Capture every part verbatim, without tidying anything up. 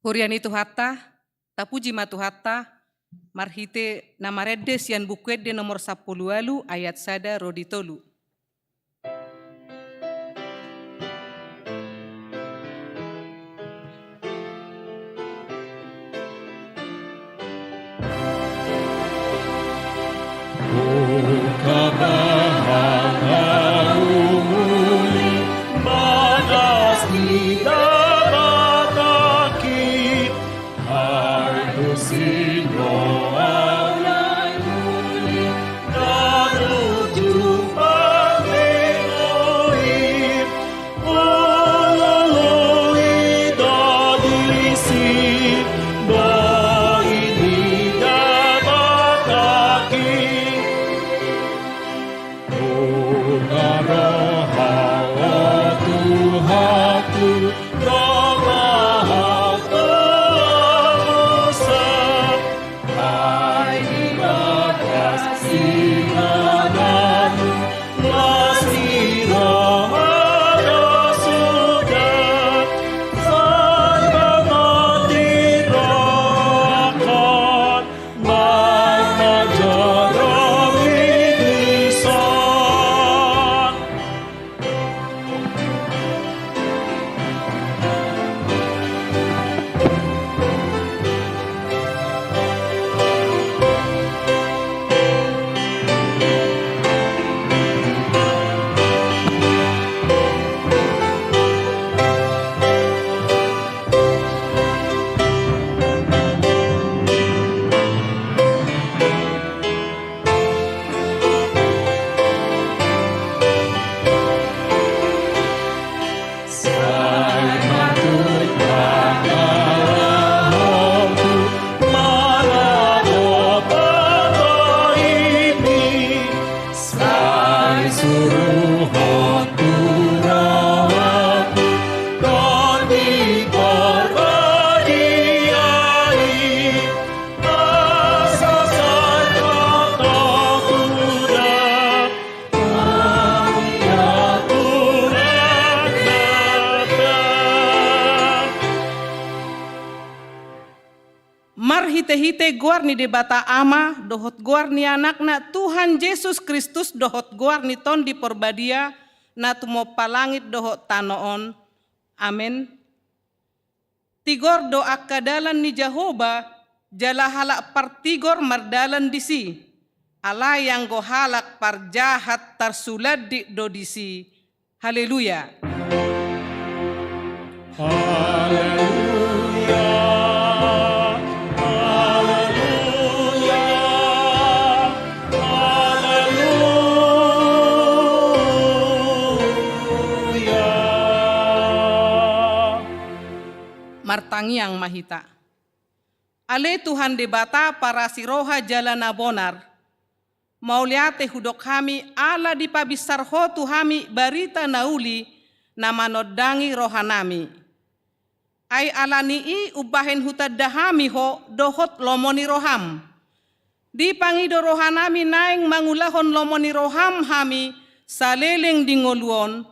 Huria ni Tuhanta, tapuji ma Tuhanta, marhite na marende sian Buku Ende nomor sampulu ualu ayat sada ro di tolu. Marhite-hite goar ni Debata Ama, dohot goar ni Anakna Tuhan Jesus Kristus, dohot goar ni Tondi Porbadia, na tumompa langit dohot tano on. Amen. Tigor do angka dalan ni Jahowa, jala halak partigor mardalan disi. Alai anggo halak parjahat tarsulandik do disi. Haleluya. Haleluya. Haleluya. Haleluya. Martangiang ma hita. Ale Tuhan Debata parasi roha jala na bonar, mauliate hudok hami ala dipabinsar Ho tu hami barita na uli na manondangi rohanami. Ai ala ni i umbahen hutanda hami Ho dohot lomo ni roham. Dipangido rohanami naeng mangulahon lomo ni roham hami saleleng di ngolu on,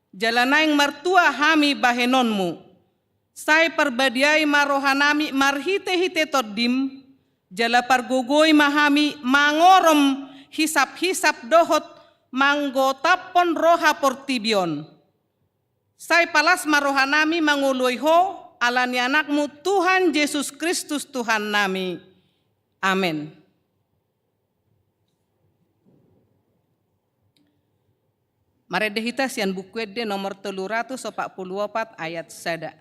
jala naeng martua hami bahenonmu. Sai parbadiai ma rohanami marhite-hite Tondim, jala pargogoi ma hami mangorom hisap-hisap dohot manggotaphon roha portibi on. Sai palas ma rohanami mangoloi Ho, ala ni Anakmu Tuhan Jesus Kristus Tuhannami. Amen. Marende hita sian Buku Ende nomor tolu ratus opat pulu opat ayat sada.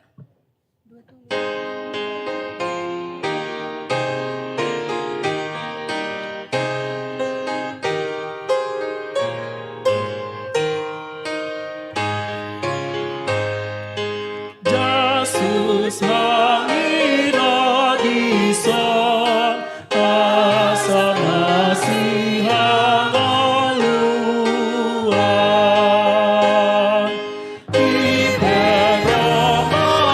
Jesus mangido dison asa masihangoluan. Diberro ma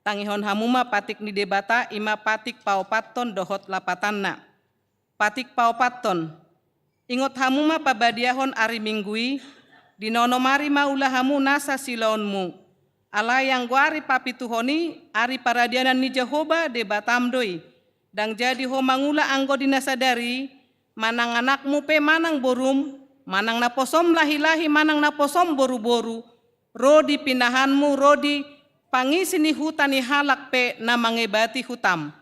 Tangihon hamu ma patik ni Debata, i ma patik paopathon dohot lapatanna. Patik paopathon. Ingot hamu ma pabadiahon ari Minggu i, di na onom ari ma ula hamu nasa siulaonmu. Alai anggo ari papituhon i, ari paradianan ni Jahowa Debatam do i. Ndang jadi ho mangula anggo di na sadari i, manang anakmu pe manang borum, manang naposom lahi-lahi manang naposom boru-boru, ro di pinahanmu, ro di pangisi ni huta ni halak pe na mangebati hutam.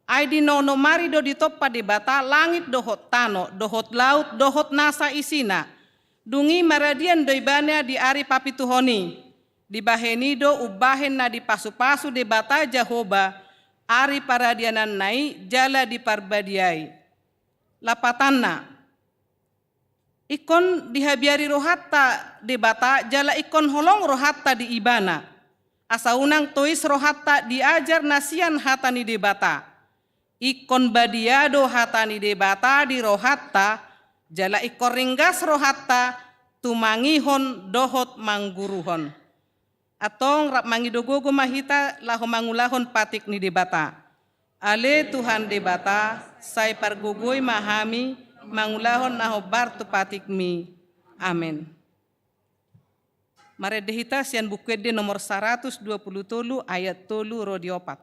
Ai di na onom ari do ditompa Debata langit dohot tano, dohot laut, dohot nasa isina. Dung i maradian do ibana di ari papituhon i. Dibahen i do umbahen na dipasu-pasu Debata Jahowa ari paradiananna i jala diparbadiai. Lapatanna. Ingkon dihabiari rohanta Debata jala ingkon holong rohanta di Ibana. Asa unang tois rohanta diajar na sian hata ni Debata. Ingkon badia do hata ni Debata di rohanta, jala ingkon ringgas rohanta tumangihon dohot mangguruhon. Antong rap mangido gogo ma hita laho mangulahon patik ni Debata. Ale Tuhan Debata, sai pargogoi ma hami mangulahon na hombar tu patikmi. Amen. Marende hita sian Buku Ende nomor saratus dua pulu tolu ayat tolu ro di opat.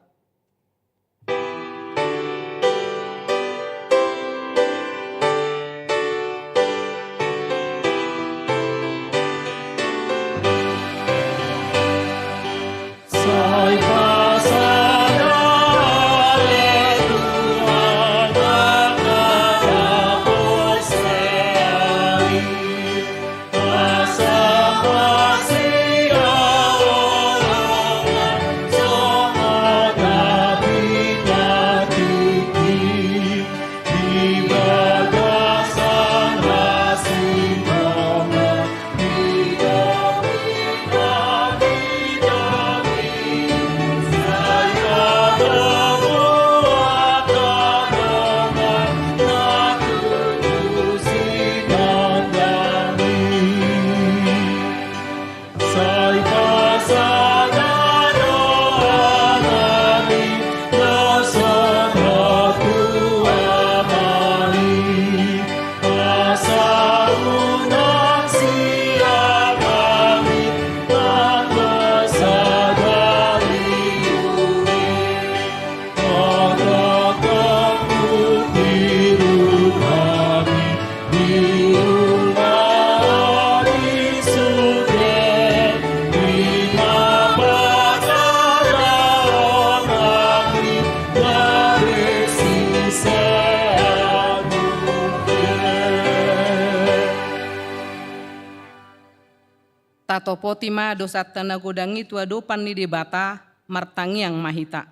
Tatopoti ma dosanta na godang i tu adopan ni Debata, martangiang ma hita.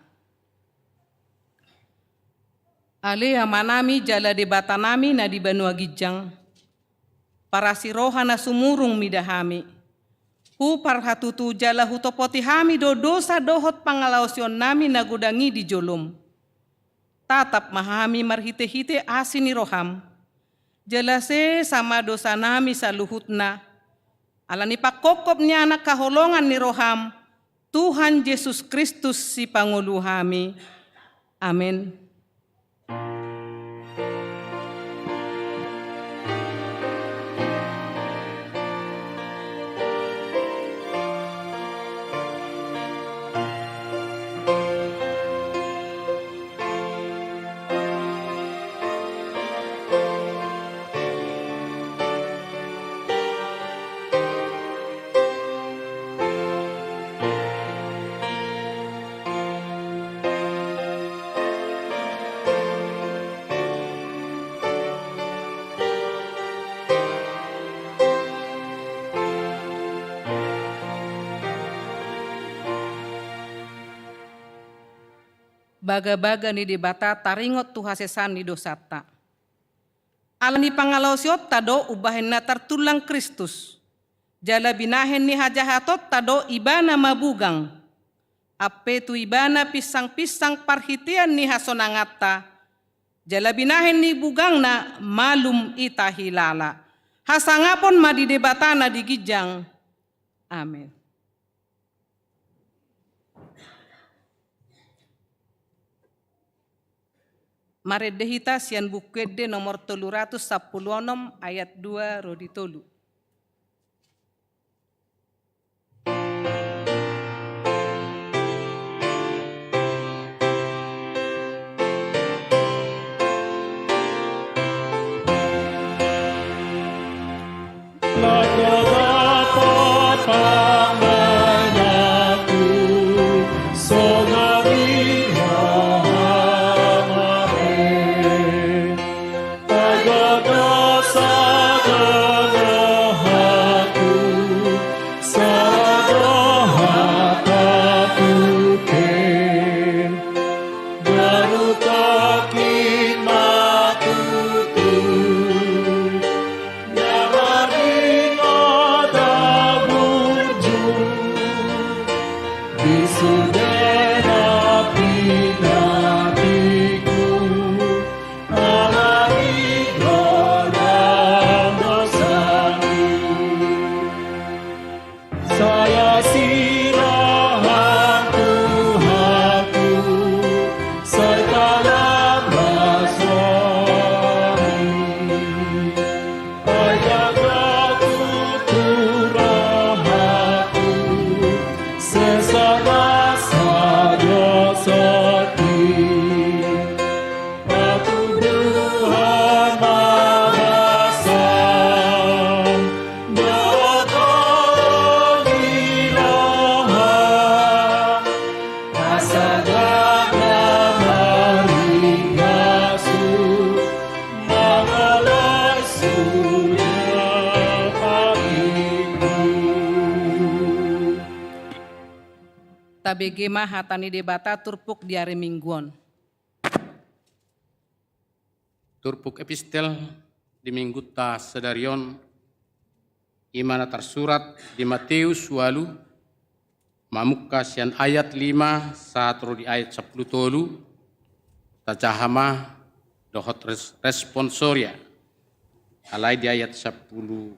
Ale Amanami jala Debatanami na di banua ginjang, parasi roha na sumurung mida hami. Huparhatutu jala hutopoti hami do dosa dohot pangalaosionnami na godang i di jolom. Tatap ma hami marhite-hite asi ni roham. Jala sesa ma dosanami saluhutna. Ala ni panghophop ni Anak haholongan ni roham, Tuhan Jesus Kristus Sipangolu hami. Amen. Bagabaga ni Debata taringot tu hasesaan ni dosanta. Ala ni pangalaosionta do umbahen na tartullang Kristus. Jala binahen ni hajahatonta do Ibana mabugang. Ampe tu Ibana pinsang-pinsang parhitean ni hasonanganta. Jala binahen ni bugangna malum hita hilala. Hasangapon ma di Debata na di ginjang. Amen. Marende hita sian Buku Ende nomor tolu ratus sampulu onom, ayat dua ro di tolu. Tabege ma hata ni Debata turpuk di ari Minggu on. Turpuk epistel di Minggunta sadari on, i ma na tarsurat di Mateus ualu, mamungka sian ayat lima sahat ro di ayat sampulu tolu. Tajaha ma dohot res-, responsoria. Alai di ayat sampulu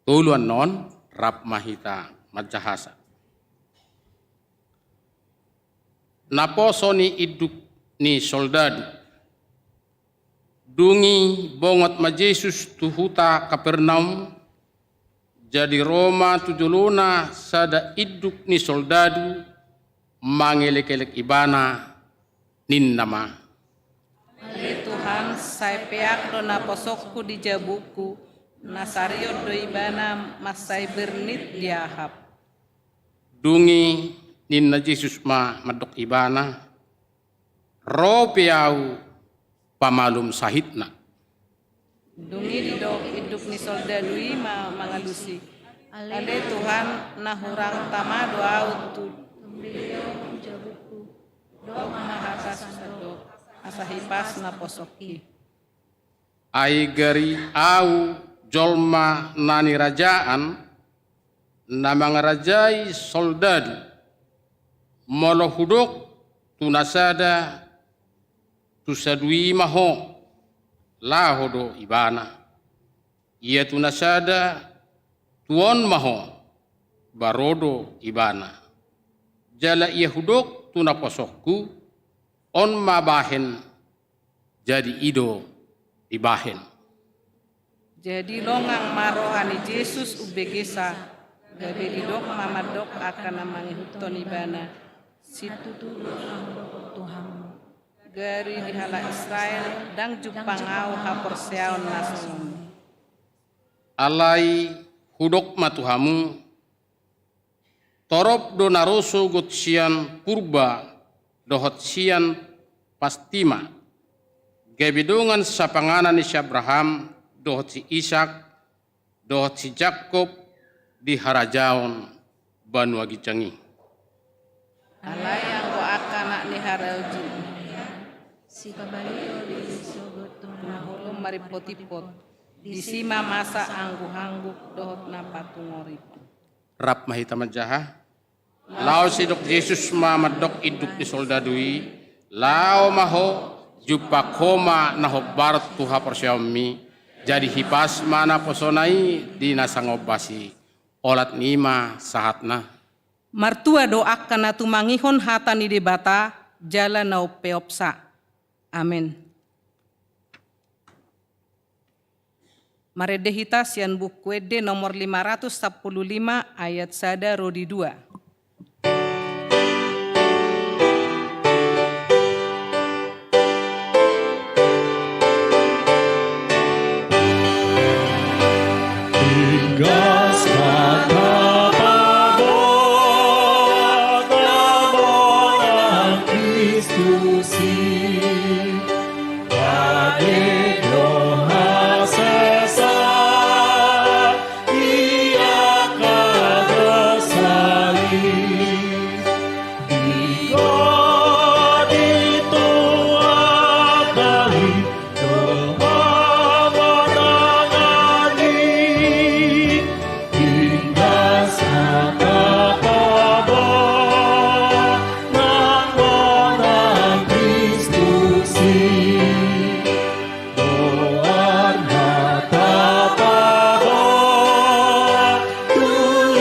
tolu annon, rap ma hita manjahasa. Naposo ni induk ni soldadu. Dung i bongot ma Jesus tu huta Kapernaum, jadi ro ma tu jolona sada induk ni soldadu, mangelekelek Ibana, ninna ma: Ale Tuhan, sai peak do naposongku di jabungku, na sarion do ibana mansai bernit diahap. Dung i ninna Jesus ma mandok ibana: Ro pe Ahu pamalum sahitna. Dung i didok induk ni soldadu i ma mangalusi: Ale Tuhan, na hurang tama do ahu tu, tu jabungku. Dok ma hata sandok, asa hipas naposongki. Ai gari ahu jolma na nirajaan, na mangarajai soldadu. Molo hudok tu na sada, tu sadua i ma ho, laho do ibana. Ia tu na sada, tu on ma ho, ba ro do ibana. Jala ia hudok tu naposongku, on ma bahen, jadi i do dibahen. Jadi longang ma roha ni Jesus umbegesa, gabe didok ma mandok angka na mangihuthon ibana: Situtu do na hudokhon tu hamu, gari di halak Israel ndang jumpang ahu haporseaon na songon i. Alai hudok ma tu hamu, torop do na ro sogot sian purba dohot sian pastima, gabe dongan sapanganan ni si Abraham dohot si Isak dohot si Jakob di harajaon banua ginjang i. Alai anggo angka anak ni harajaon i, sipabalion do i sogot tu na holom maripotimpot, disi ma masa angguhangguk dohot na patungoripon. Rap ma hita manjaha. Laos didok Jesus ma mandok induk ni soldadu i: Laho ma ho, jumpang ho ma na hombar tu haporseaonmi. Jadi hipas ma naposona i di na sangombas i. Olat ni i ma sahatna. Martua do angka na tumangihon hata ni Debata jala na umpeopsa. Amen. Marende hita sian Buku Ende nomor lima ratus sampulu lima, ayat sada ro di dua. Inggas ma tapaboa, taboa Kristus i. Pade do hasesaan i angka dosa i. Di Ho di Tuhanta i do hamonangan i. Inggas ma tapaboa, nang monang Kristus i. Goarna tapaboa tu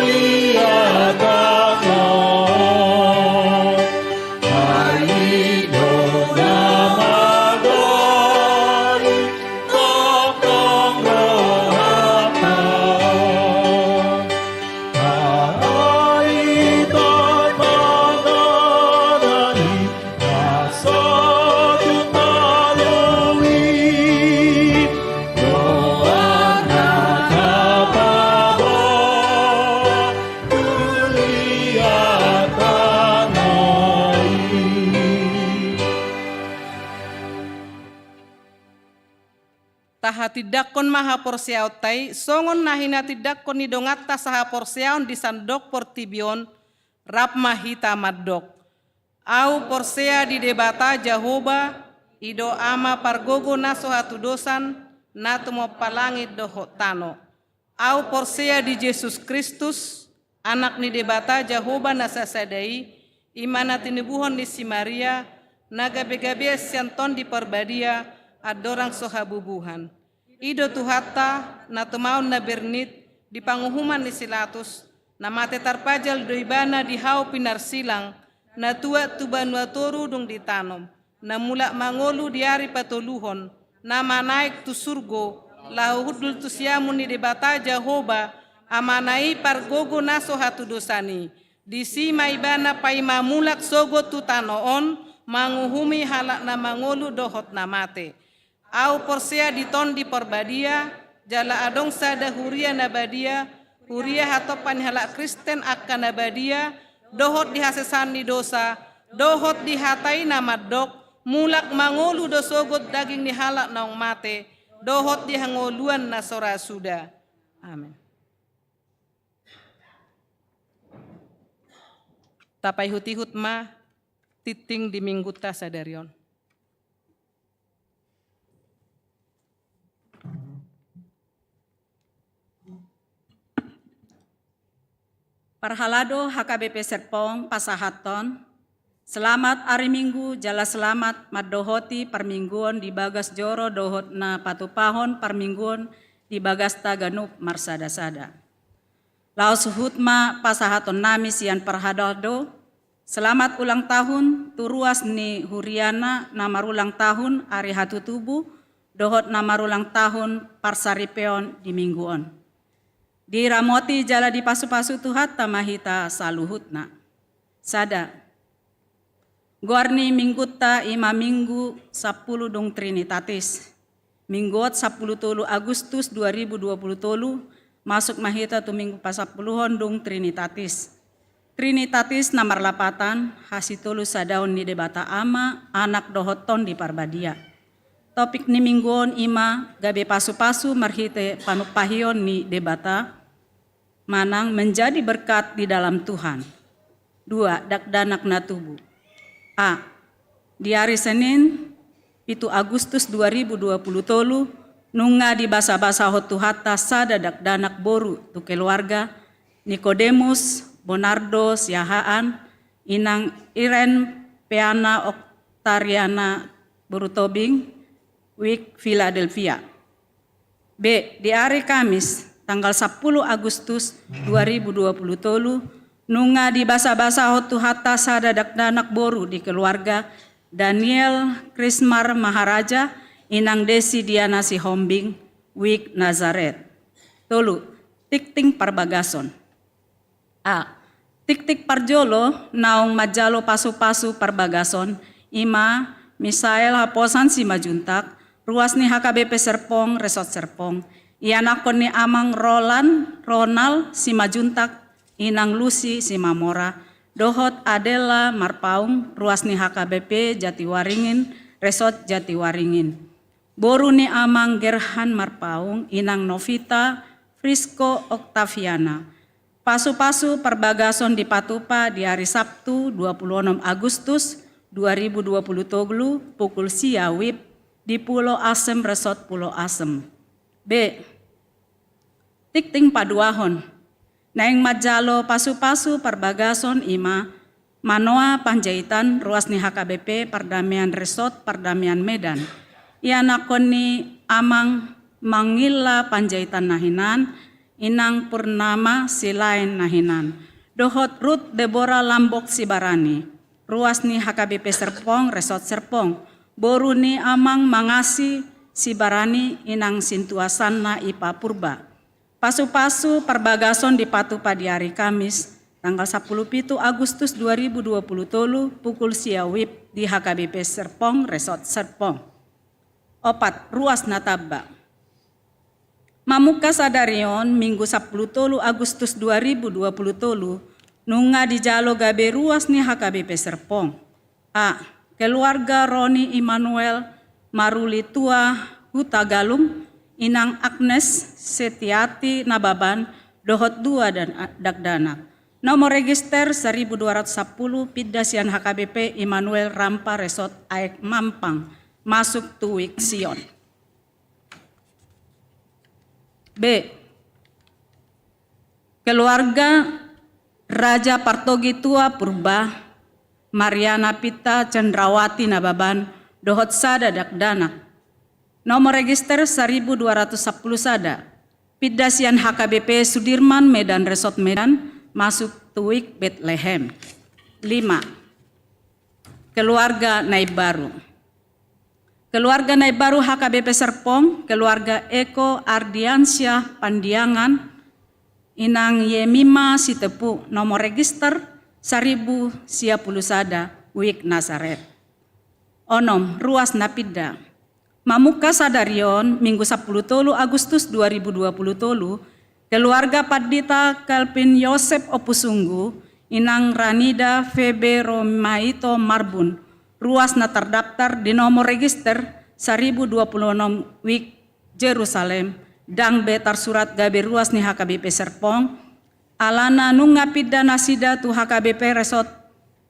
ia tano on. Ai i do na manggori tongtong rohanta on. Ai i do manggori na so tung talu i. Goarna tapaboa tu ia tano i. Tahatindangkon ma haporseaonta i songon na hinatindangkon ni donganta sahaporseaon di sandok portibi on. Rap ma hita mandok: Ahu porsea di Debata Jahowa, i do Ama pargogo na so hatudosan, na tumompa langit dohot tano. Ahu porsea di Jesus Kristus, Anak ni Debata Jahowa na sasada i, i ma na tinubuhon ni si Maria, na gabe-gabean sian Tondi Parbadia, andorang so habubuhan. I do Tuhanta, na tumaon na bernit di panguhuman ni si Latus, na mate tarpajal do Ibana di hau pinarsilang, na tuat tu banua toru dung ditanom, na mulak mangolu di ari patoluhon, na manaek tu surgo, laho hundul tu siamun ni Debata Jahowa, Amana i pargogo na so hatudosan i. Disi ma Ibana paima mulak sogot tu tano on, manguhumi halak na mangolu dohot na mate. Ahu porsea di Tondi Parbadia, jala adong sada huria na badia, huria hatompa ni halak Kristen angka na badia, dohot di hasesaan ni dosa, dohot di hata i na mandok: Mulak mangolu do sogot daging ni halak naung mate, dohot di hangoluan na so ra suda. Amen. Tapaihut-ihut ma tingting di Minggunta sadari on. Parhalado H K B P Serpong pasahathon selamat ari Minggu jala selamat mandohoti parmingguon di bagas joro dohot na patupahon parmingguon di bagasta ganup marsada-sada. Laos huhut ma pasahatonnami sian parhalado selamat ulang tahun tu ruas ni huriana na marulang tahun ari hatutubu dohot na marulang tahun parsaripeon di Minggu on. Diramoti jala dipasu-pasu Tuhanta ma hita saluhutna. Sada. Goar ni Minggunta i ma Minggu sampulu dung Trinitatis. Minggu on sampulu tolu Agustus dua ribu dua pulu tolu, masuk ma hita tu Minggu pasampuluhon dung Trinitatis. Trinitatis na marlapatan hasitolusadaon ni Debata Ama, Anak dohot Tondi Parbadia. Topik ni Minggu on i ma gabe pasu-pasu marhite panumpahion ni Debata, manang menjadi berkat di dalam Tuhan. Dua, dakdanak na tubu. A. Di ari Senin, pitu Agustus dua ribu dua pulu tolu, nunga dibasa-basahon Tuhanta sada dakdanak boru tu keluarga, Nikodemus Bonardo Siahaan, inang Iren Peana Oktariana boru Tobing, Wick Philadelphia. B. Di ari Kamis, tanggal sampulu Agustus dua ribu dua pulu tolu, nunga dibasa-basahon Tuhanta sada dakdanak boru di keluarga, Daniel Krismar Maharaja, inang Desi Diana Sihombing, Wik Nazaret. Tolu, tingting parbagason. A. Tingting parjolo naung manjalo pasupasu parbagason, i ma Misael Haposan Simanjuntak, ruas ni H K B P Serpong, Resort Serpong, ianakhon ni amang Roland Ronald Simanjuntak, inang Lusi Simamora, dohot Adela Marpaung, ruas ni H K B P Jatiwaringin, Resort Jatiwaringin. Boru ni amang Gerhan Marpaung, inang Novita Frisko Oktaviana. Pasupasu parbagason dipatupa di ari Sabtu, dua puluh enam Agustus dua ribu dua puluh tolu, pukul sia wib, di Pulo Asem, Resort Pulo Asem. B. Tingting paduahon. Naeng manjalo pasupasu parbagason i ma Manoa Panjaitan, ruas ni H K B P Pardamaian Resort Pardamaian Medan, ianakhon ni amang Mangilla Panjaitan na hinan, inang Purnama Silaen na hinan, dohot Rut Debora Lambok Sibarani, ruas ni H K B P Serpong, Resort Serpong, boru ni amang Mangasi Sibarani, inang Sintua Sanna Ipa Purba. Pasupasu parbagason dipatupa di ari Kamis, tanggal sapuluh pitu Agustus dua ribu dua puluh tolu, pukul sia wib, di H K B P Serpong, Resort Serpong. Opat, ruas na tamba. Mamungka sadari on, Minggu sapuluh tolu Agustus dua ribu dua puluh tolu, nunga dijalo gabe ruas ni H K B P Serpong. A. Keluarga Roni Immanuel Maruli Tua Hutagalung, inang Agnes Setiati Nababan, dohot dua dan dakdanak. Nomor register seribu dua ratus sepuluh, pinda sian H K B P Immanuel Rampa Resort Aek Mampang, masuk tu Wik Sion. B. Keluarga Raja Partogi Tua Purba, Mariana Pita Cendrawati Nababan, dohot sada dakdanak. Nomor register seribu dua ratus sepuluh sada. Pinda sian H K B P Sudirman, Medan Resort Medan, masuk tu Wik Betlehem. Lima. Keluarga Naimbaru. Keluarga Naimbaru H K B P Serpong, keluarga Eko Ardiansyah Pandiangan, inang Yemima Sitepu, nomor register seribu sia puluh sada, Wik Nazaret. Onom, ruas na pinda. Mamungka sadari on, Minggu sapuluh tolu Agustus dua ribu dua puluh tolu, keluarga Pandita Kelvin Yosep Ompusunggu, inang Ranida Febe Romaito Marbun, ruas na tardaftar di nomor register seribu dua puluh enam Wik Jerusalem, ndang be tarsurat gabe ruas ni H K B P Serpong, alana nunga pinda nasida tu H K B P Resort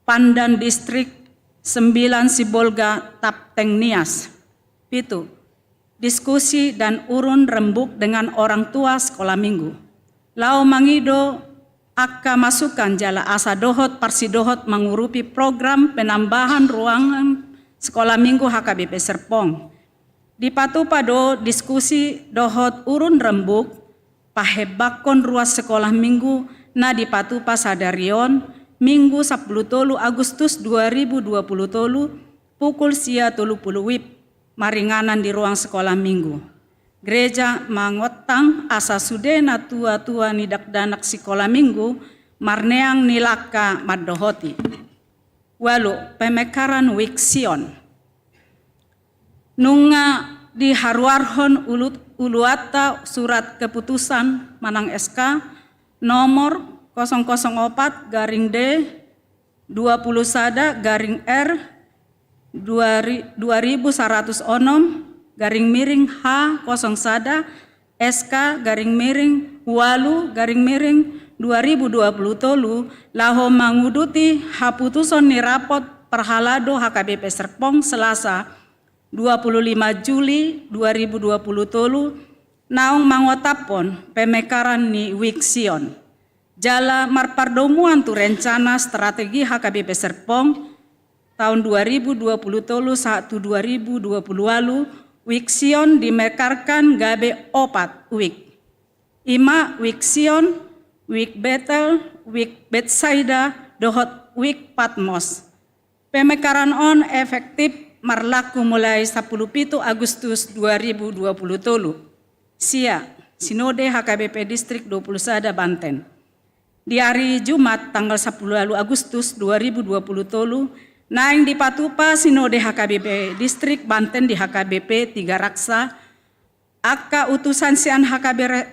Pandan Distrik Sembilan Sibolga Tapteng Nias. Pitu, diskusi dan urun rembuk dengan orang tua sekolah minggu. Laho mangido angka masukan jala asa dohot parsidohot mangurupi program penambahan ruangan sekolah minggu H K B P Serpong. Dipatupa do diskusi dohot urun rembuk, pahembangkon ruas sekolah minggu na dipatupa sadari on, Minggu sapuluh tolu Agustus dua ribu dua puluh tolu, pukul sia tolu puluh wib, maringanan di ruang sekolah minggu. Gereja mangontang asa sude na tua-tua ni dakdanak sikola minggu, marneang ni langka mandohoti. Ualu, pemekaran Wik Sion. Nunga diharuarhon ulut-, uluanta surat keputusan manang S K nomor kosong kosong opat garing D dua puluh sada garing R dua ri-, dua ribu saratus onom garing miring H kosong sada S K garing miring ualu garing miring dua ribu dua puluh tolu, laho manguduti haputuson ni rapot parhalado H K B P Serpong Selasa dua puluh lima Juli dua ribu dua puluh tolu, naung mangotaphon pemekaran ni Wik Sion. Jala marpardomuan tu rencana strategi H K B P Serpong tahun dua ribu dua puluh tolu sahat tu dua ribu dua puluh ualu, Wik Sion dimekarkan gabe opat wik. I ma Wik Sion, Wik Betel, Wik Betsaida, dohot Wik Patmos. Pemekaran on efektif marlaku mulai sampulu pitu Agustus dua ribu dua puluh tolu. Sia, Sinode H K B P Distrik dua puluh sada Banten. Di ari Jumat tanggal sampulu ualu Agustus dua ribu dua puluh tolu, naeng dipatupa Sinode H K B P Distrik Banten di H K B P Tiga Raksa, angka utusan sian H K B re-,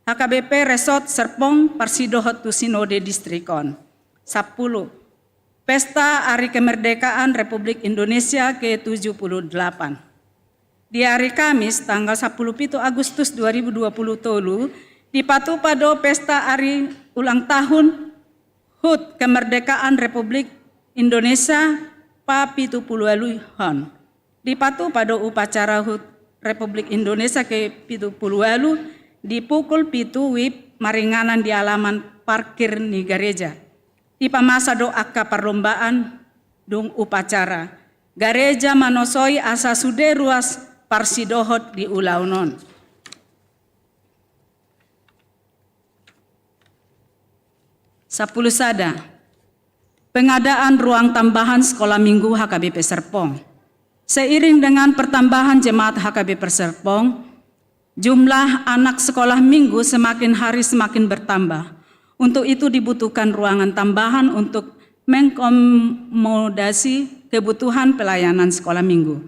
H K B P Resort Serpong parsidohot tu Sinode Distrik on. Sampulu. Pesta Ari Kemerdekaan Republik Indonesia ke tujuh puluh delapan. Di ari Kamis tanggal sampulu pitu Agustus dua ribu dua puluh tolu, dipatupa do pesta ari ulang tahun HUT Kemerdekaan Republik Indonesia papitu pulu ualuhon. Dipatupa do upacara HUT Republik Indonesia ke pitu pulu ualu di pukul pitu WIB maringanan di alaman parkir ni gareja. Dipamasa do angka parlombaan dung upacara. Gareja manosoi asa sude ruas parsidohot di ulaon on. Sampulu sada. Pengadaan ruang tambahan Sekolah Minggu H K B P Serpong. Seiring dengan pertambahan jemaat H K B P Serpong, jumlah anak sekolah minggu semakin hari semakin bertambah. Untuk itu dibutuhkan ruangan tambahan untuk mengkomodasi kebutuhan pelayanan sekolah minggu.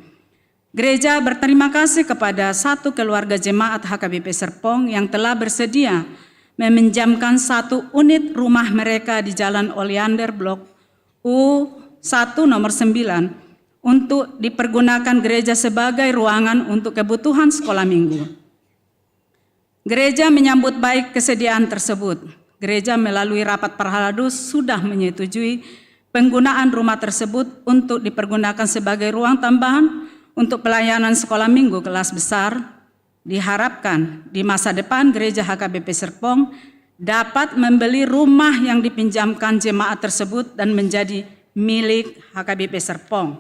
Gereja berterima kasih kepada satu keluarga jemaat H K B P Serpong yang telah bersedia meminjamkan satu unit rumah mereka di Jalan Oleander Blok U satu nomor sembilan untuk dipergunakan gereja sebagai ruangan untuk kebutuhan sekolah minggu. Gereja menyambut baik kesediaan tersebut. Gereja melalui rapat parhalado sudah menyetujui penggunaan rumah tersebut untuk dipergunakan sebagai ruang tambahan untuk pelayanan sekolah minggu kelas besar. Diharapkan di masa depan Gereja H K B P Serpong dapat membeli rumah yang dipinjamkan jemaat tersebut dan menjadi milik H K B P Serpong.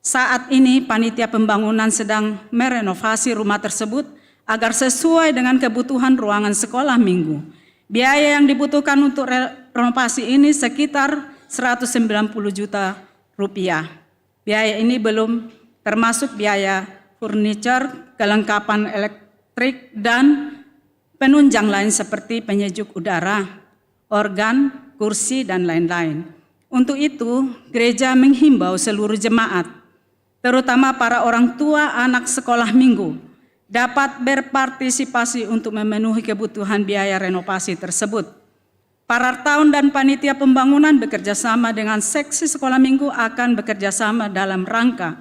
Saat ini panitia pembangunan sedang merenovasi rumah tersebut agar sesuai dengan kebutuhan ruangan sekolah minggu. Biaya yang dibutuhkan untuk re-, renovasi ini sekitar seratus sembilan puluh juta rupiah. Biaya ini belum termasuk biaya furniture, kelengkapan elektrik, dan penunjang lain seperti penyejuk udara, organ, kursi, dan lain-lain. Untuk itu, gereja menghimbau seluruh jemaat, terutama para orang tua anak sekolah minggu, dapat berpartisipasi untuk memenuhi kebutuhan biaya renovasi tersebut. Parartaon dan panitia pembangunan bekerja sama dengan seksi sekolah minggu akan bekerja sama dalam rangka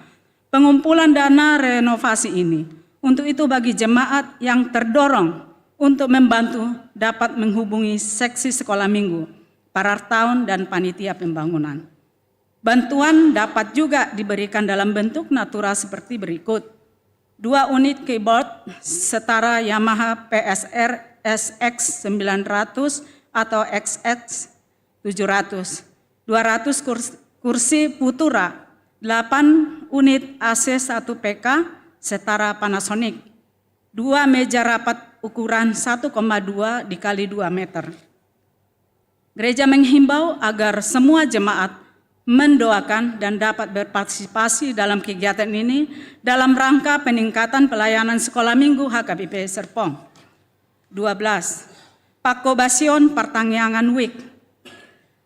pengumpulan dana renovasi ini. Untuk itu, bagi jemaat yang terdorong untuk membantu dapat menghubungi seksi sekolah minggu, parartaon, dan panitia pembangunan. Bantuan dapat juga diberikan dalam bentuk natura seperti berikut. Dua unit keyboard setara Yamaha P S R S X sembilan ratus atau X X tujuh ratus. Dua ratus kurs-, kursi Futura, delapan unit A C satu P K setara Panasonic. Dua meja rapat ukuran satu koma dua dikali dua meter. Gereja menghimbau agar semua jemaat mendoakan dan dapat berpartisipasi dalam kegiatan ini dalam rangka peningkatan pelayanan sekolah minggu H K B P Serpong. Dua belas. Pangkobasion partangiangan wijk.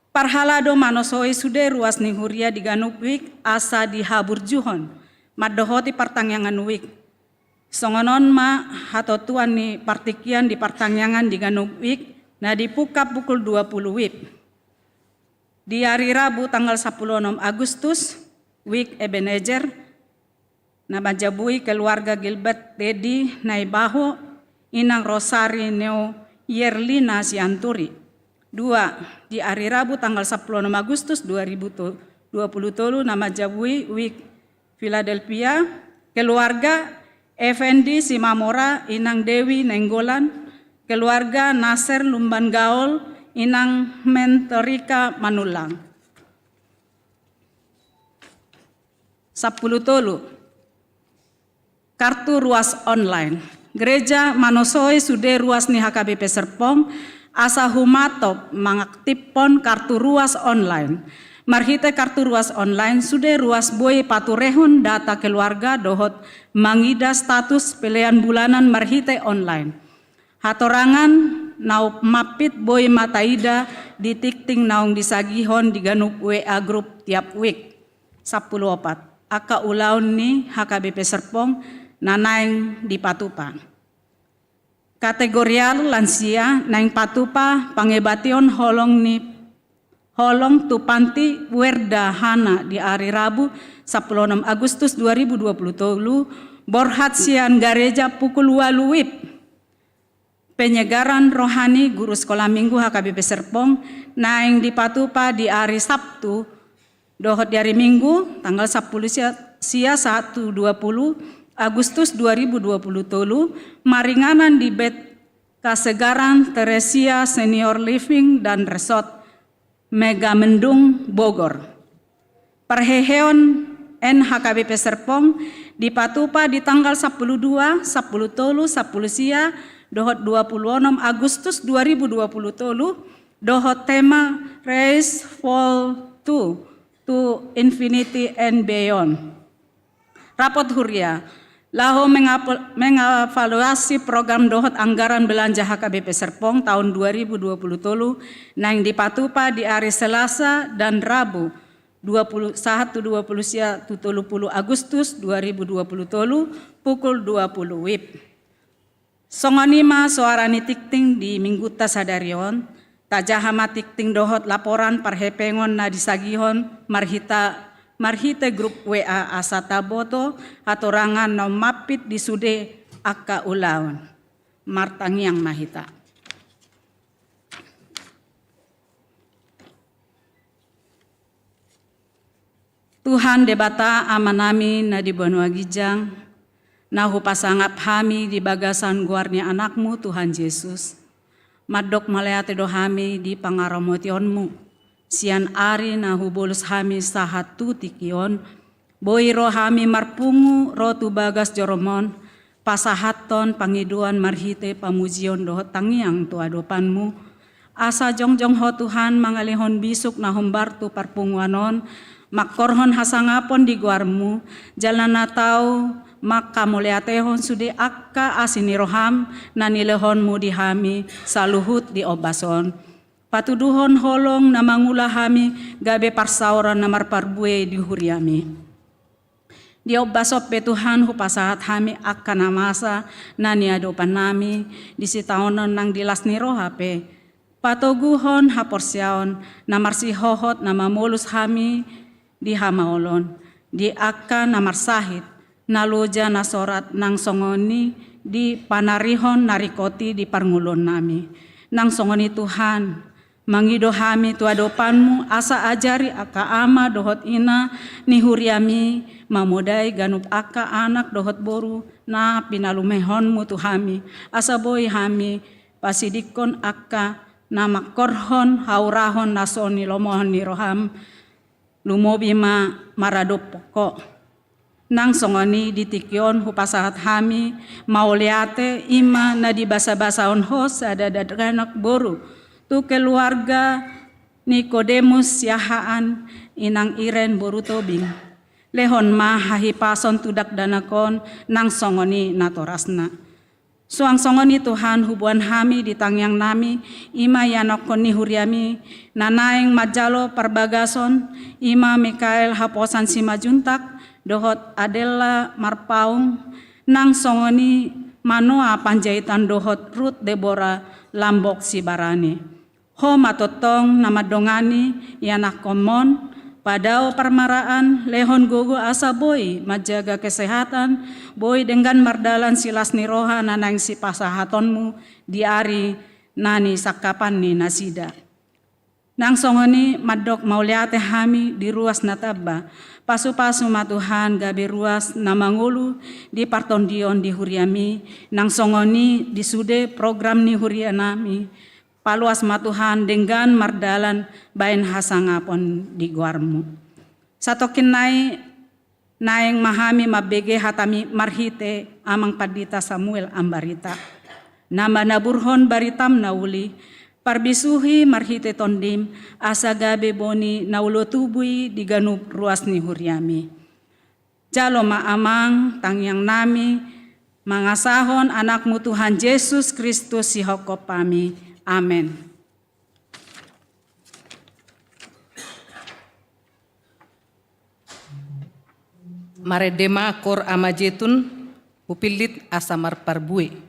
Parhalado manosoi sude ruas ni huria di ganup wijk asa dihaburjuhon mandohoti partangiangan wijk. Songon on ma hatotuan ni partingkian di partangiangan di ganup wijk na dipungka pukul dua puluh WIB. Di ari Rabu tanggal sampulu onom Agustus, wijk Ebenezer, na manjabui keluarga Gilbert Dedi Naibaho, Inang Rosari Neo Yerlina Sianturi. Dua, di ari Rabu tanggal sampulu onom Agustus dua ribu dua puluh tolu, na manjabui wijk Philadelphia, keluarga Effendi Simamora, Inang Dewi Nainggolan, keluarga Nasir Lumban Gaol, Inang Mentorika Manullang. Sampulu tolu. Kartu ruas online. Gereja manosoi sude ruas ni H K B P Serpong asa humatop mangaktifhon kartu ruas online. Marhite kartu ruas online sude ruas boi paturehon data keluarga dohot mangida status pelean bulanan marhite online. Hatorangan na mampit boi ma taida di tingting naung disagihon di ganup W A grup tiap wik. Sampulu opat. Angka ulaon ni H K B P Serpong na naeng dipatupa. Kategorial lansia naeng patupa pangebation holong ni holong tu panti Werda Hana di ari Rabu sampulu onom Agustus dua ribu dua pulu tolu, borhat sian gareja pukul ualu wib. Penyegaran rohani guru sekolah minggu H K B P Serpong naeng dipatupa di ari Sabtu dohot di ari Minggu tanggal sampulu sia, sia sahat tu dua pulu Agustus dua ribu dua pulu tolu, maringanan di Bet Kesegaran Teresia Senior Living dan Resort Megamendung, Bogor. Parheheon N H K B P Serpong dipatupa di tanggal sampulu dua, sampulu tolu, sampulu sia dohot dua pulu onom Agustus dua ribu dua pulu tolu, dohot tema Race for Two to Infinity and Beyond. Rapot huria. Laho mengapo-, mengevaluasi program dohot anggaran belanja H K B P Serpong tahun dua ribu dua pulu tolu naeng dipatupa di ari Selasa dan Rabu dua pulu, sahat tu dua pulu sia tu tolu pulu Agustus dua ribu dua pulu tolu pukul dua pulu wib. Songon i ma soara ni tingting di minggunta sadari on, tajaha ma tingting dohot laporan parhepengon na disagihon marhita, marhite grup W A asa taboto hatorangan na mampit di sude angka ulaon. Martangiang ma hita. Tuhan Debata Amanami na di banua ginjang, na hupasangap hami di bagasan goar ni Anakmu Tuhan Jesus. Mandok mauliate do hami di pangaramotionmu. Sian ari na hubolus hami sahat tu tingki on, boi ro hami marpungu ro tu bagas joromon, pasahathon pangidoan marhite pamujion dohot tangiang tu adopanmu, asa jongjong ho Tuhan mangalehon bisuk na hombar tu parpunguan on, mangkorhon hasangapon di goarmu, jala na tau mangkamauliatehon sude angka asi ni roham na nilehonmu di hami saluhut di ombas on. Patuduhon holong na mangula hami gabe parsaoran na marparbue di huriami. Di ombas on pe Tuhan hupasahat hami angka na masa na niadopannami di sitaonon nang di las ni roha pe. Patoguhon haporseaon na marsihohot na mamolus hami di hamaolon, di angka na marsahit, na loja na sorat nang songon i di panarihon na ringkot i di parngoluonnami. Nang songon i Tuhan, mangido hami tu adopanmu asa ajari angka ama dohot ina ni huriami mamodai ganup angka anak dohot boru na pinalumehonmu tu hami, asa boi hami pasidingkon angka na mangkorhon haurahon na so nilomohon ni roham, lumobi ma maradophon ho. Nang songon i di tingki on hupasahat hami mauliate i ma na dibasabasahon ho sada dakdanak boru tu keluarga Nikodemus Siahaan, inang Iren boru Tobing. Lehon ma hahipason tu dakdanak on nang songon i natorasna. Suang songon i Tuhan huboan hami di tangiangnami, i ma ianakhon ni huriami na naeng manjalo parbagason, i ma Mikael Haposan Simanjuntak dohot Adela Marpaung, nang songon i Manoa Panjaitan dohot Rut Debora Lambok Sibarani. Ho ma tongtong na mandongani ianakhonmon, padao parmaraan, lehon gogo asa boi manjaga kesehatan, boi denggan mardalan silas ni roha na naeng sipasahatonmu di ari na nisangkapan ni nasida. Nang songon i mandok mauliate hami di ruas na tamba. Pasupasu ma Tuhan gabe ruas na mangolu di partondion di huriami, nang songon i di sude program ni hurianami. Paloas ma Tuhan denggan mardalan baen hasangapon di goarmu. Satongkin nai naeng ma hami mambege hatami marhite Amang Pandita Samuel Ambarita, na manaburhon baritam na uli, Parbisuhi marhite Tondim, asa gabe boni na olo tubu i di ganup ruas ni huriami. Jalo ma Amang, tangiangnami, mangasahon Anakmu Tuhan Jesus Kristus sihophopami. Amen. Marende ma koor Ama Jetun, hupillit asa marparbue.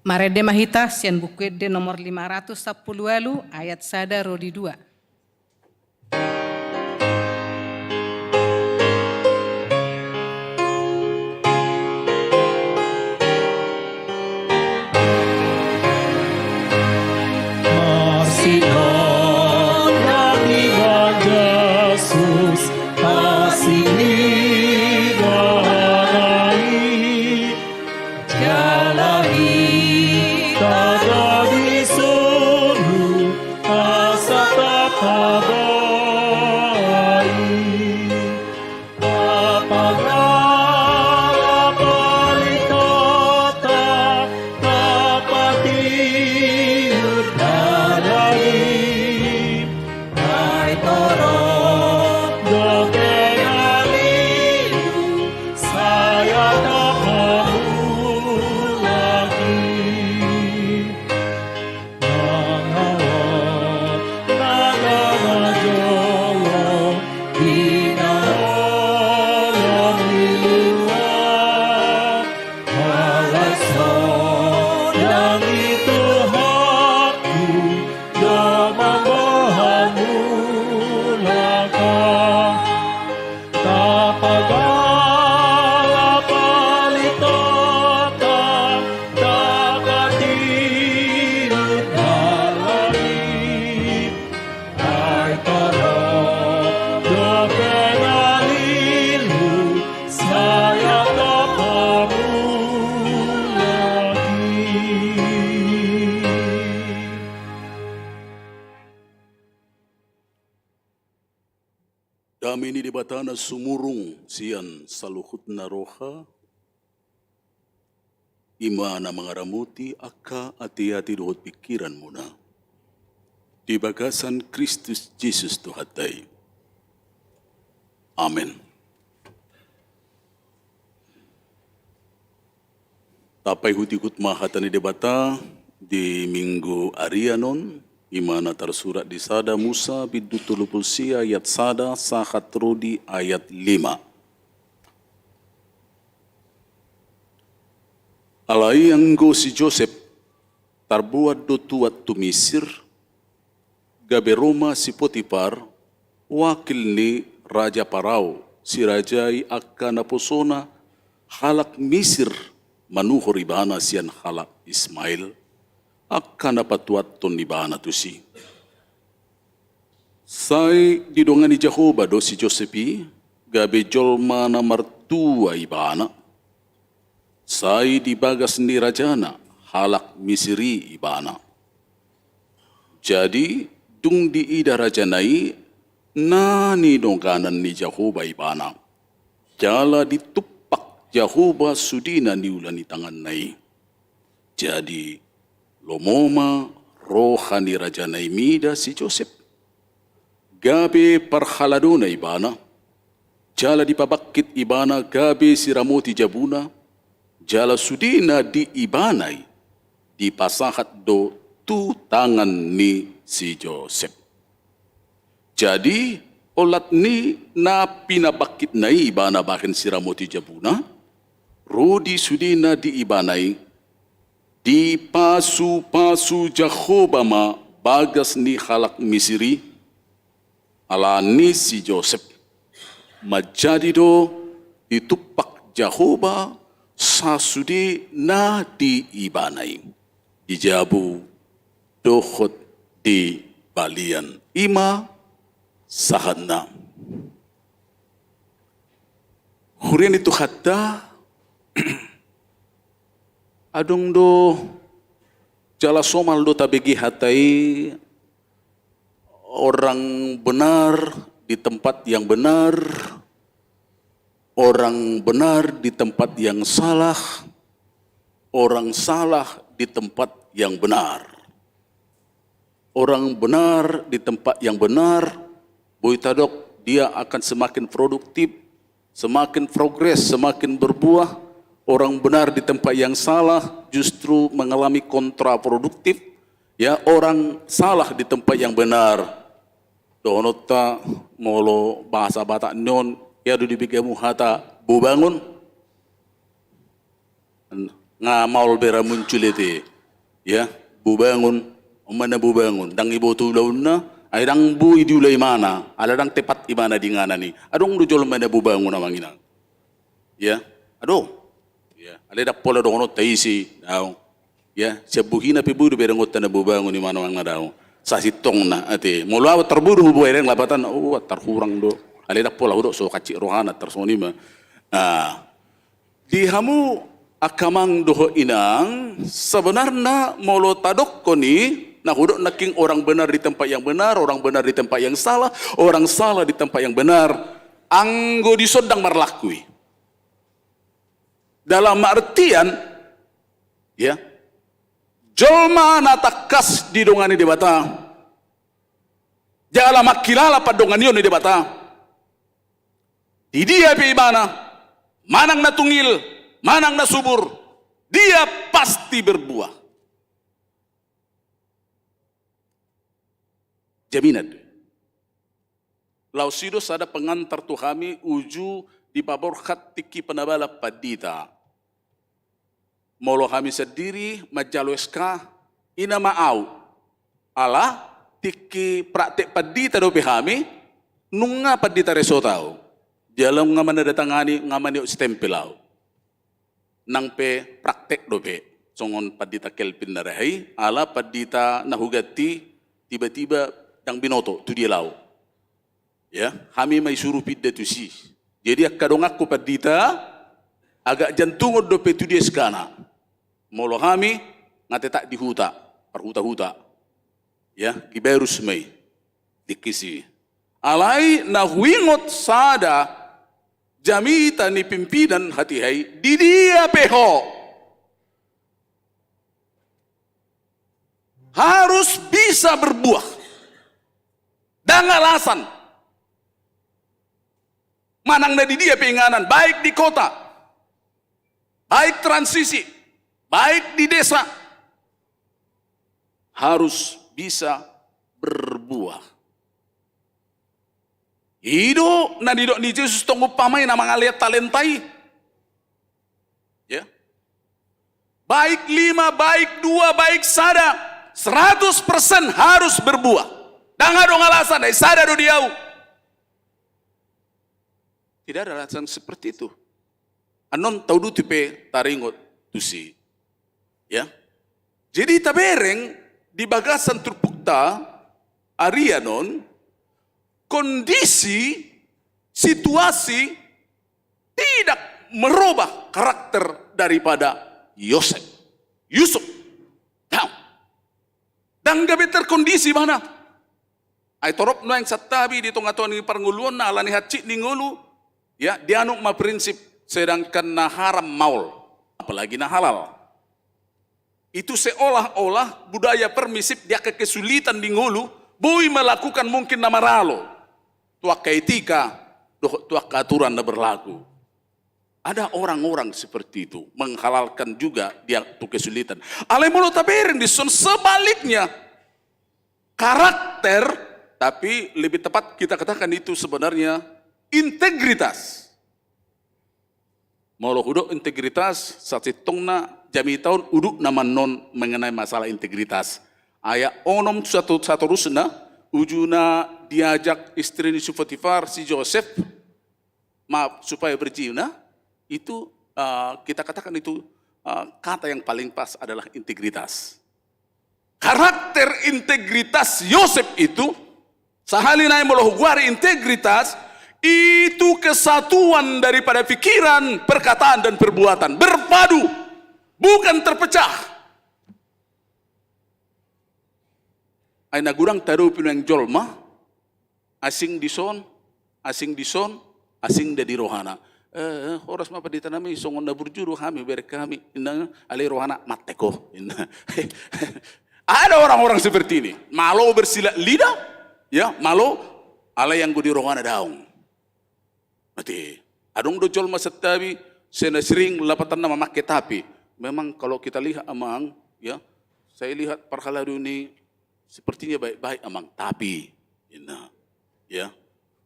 Marende ma hita sian Buku Ende nomor lima ratus sampulu ualu, ayat sada ro di dua. Marsinondang di Tuhan Jesus, asi ni roha i, jala hita do disuru asa tapabahen, tapagala paritata, tapatiur dalan i. Ai torop dope na lilu, sai asa hamulak i. Mangawa na gaga jolo di na holong ni lua, halak sonang i Tuhanku, do mamboan mulak. Tapagala paritata, tapatiur dalan i. Ai torop dope na lilu, sai asa hamulak i. Dame ni Debata na sumurung sian saluhutna roha, i ma na mangaramoti angka ateate dohot pingkiranmuna di bagasan Kristus Jesus Tuhanta i. Amen. Tapaihutihut ma hata ni Debata di Minggu arian on, i ma na tarsurat di sada Musa bindu tolu pulu sia ayat sada sahat ro di ayat lima. Alai anggo si Josep tarboan do tuat tu Misir, gabe ro ma si Potipar, wakil ni Raja Parao, sirajai angka naposona halak Misir manuhor ibana sian halak Ismael, angka na patuathon ibana tusi. Sai didongani Jahowa do si Josep i, gabe jolma na martua ibana. Sai di bagas ni rajana halak Misir i ibana. Jadi, dung diida rajana i, na nidonganan ni Jahowa ibana, jala ditumpak Jahowa sude na niula ni tanganna i. Jadi, lomo ma roha ni rajana i mida si Josep. Gabe parhaladona ibana, jala dipabangkit ibana gabe siramoti jabuna, jala sude na di ibana i dipasahat do tu tangan ni si Josep. Jadi, olat ni na pinabangkitna i ibana bahen siramoti jabuna, ro di sude na di ibana i, dipasupasu Jahowa ma bagas ni halak Misir i, ala ni si Josep. Manjadi do ditumpak Jahowa sasude na di ibana i, di jabu dohot di balian. I ma sahatna. Huria ni Tuhanta, adong do jala somal do tabege hata i, orang benar di tempat yang benar, orang benar di tempat yang salah, orang salah di tempat yang benar. Orang benar di tempat yang benar, boi tadok dia akan semakin produktif, semakin progres, semakin berbuah. Orang benar di tempat yang salah justru mengalami kontraproduktif. Ya, orang salah di tempat yang benar. Dohononta molo bahasa Batak ni on, ia do di begamu hata bubangun. Nga maol bera muncul ete. Ya, bubangun, on ma na bubangun, ndang diboto ulaonna, ai ndang boi diula ibana, ala ndang tepat ibana di inganan i. Adong do jolma na bubangun amang inang. Ya, adong. Ya, alai ndang pola dongononta ise, daong. Ya, sian bohina pe boi do berengonta na bubangun i, manang na daong. Sasintongna ate. Molo au tarboru hu bereng lapatanna, oh, tarhurang do. Alai ndang pola hudok so hansit rohana tarsongon i ma. Ah, di hamu angka amang dohot inang, sebenarna molo tadokkon i, na hudok nangkin orang benar di tempat yang benar, orang benar di tempat yang salah, orang salah di tempat yang benar. Anggo dison ndang marlaku i. Dalam artian, ya, jolma na tangkas didongani Debata, jala mangkilala pandonganion ni Debata, di dia pe ibana, manang na tungil, manang na subur, dia pasti berbuah. Jaminan do i. Laos i do sada pengantar tu hami uju dipaborhat tingki penabalan pandita. Molo hami sandiri manjalo S K, i nama au. Ala tingki praktek pandita dope hami, nunga pandita resort au. Jala nunga manandatangani, nunga maniop stempel au. Nang pe praktek dope, songon pandita Kelvin na rahe i, ala pandita na huganti tiba-tiba ndang binoto tu dia laho. Ya, hami ma isuru pinda tusi. Jadi angka donganku pandita, agak jantungon dope tu dia S K-na. Molo hami, nga tetap di huta, parhuta-huta. Ya, di Barus ma i, di kisi. Alai na huingot sada jamita ni pimpinan hatiha i, di dia pe ho harus bisa berbuah. Ndang alasan. Manang na di dia pe inganan, baik di kota, baik transisi, baik di desa, harus bisa berbuah. I do na nidok ni Jesus tong umpama i na mangalean talenta i. Ya. Baik lima, baik dua, baik sada, seratus persen harus berbuah. Ndang adong alasan, ai sada do di au. Tidak ada alasan seperti itu. Annon tauduti pe taringot tusi. Ya. Jadi tabereng di bagasan turpukta arian on, kondisi, situasi tidak merubah karakter daripada Yosef. Yusuf. Ndang. Ndang gabe terkondisi ibana. Ai torop nuaeng santabi di tonga-tonga ni parngoluonna ala ni hansit ni ngolu, ya, dianut ma prinsip sedangkan na haram maol, apalagi na halal. Itu seolah-olah budaya permisif di angka kesulitan di ngolu, boi melakukan mungkin na maralo tu angka etika dohot tu angka aturan na berlaku. Ada orang-orang seperti itu, menghalalkan juga dia tu kesulitan. Alai molo tabereng dison sebaliknya, karakter, tapi lebih tepat kita katakan itu sebenarnya integritas. Molo hudok integritas, sasintongna jamita on udutna ma annon mengenai masalah integritas. Ayat onom satu, satorusna, uju na diajak istri ni si Potifar, si Josef, maaf, supaya berzina, itu, eh, kita katakan itu, eh, kata yang paling pas adalah integritas. Karakter integritas Yosef itu, sahali nai molo hugoari integritas, itu kesatuan daripada pikiran, perkataan, dan perbuatan. Berpadu, bukan terpecah. Ai na godang tadopi nuaeng jolma, asing dison, asing dison, asing da di rohana. Eh, eh, horas ma pandita nami, songon na burju do hami, bereng hami. Inna, alai rohana, mate ho. Inna. Ada orang-orang seperti ini. Malo bersilat lidah, ya, malo, alai anggo di rohana daong. Mate. Adong do jolma santabi, sai na sering lapatanna mamake tapi. Memang kalau kita lihat amang, ya, saya lihat parhalado ni sepertinya baik-baik amang, tapi, inna, ya,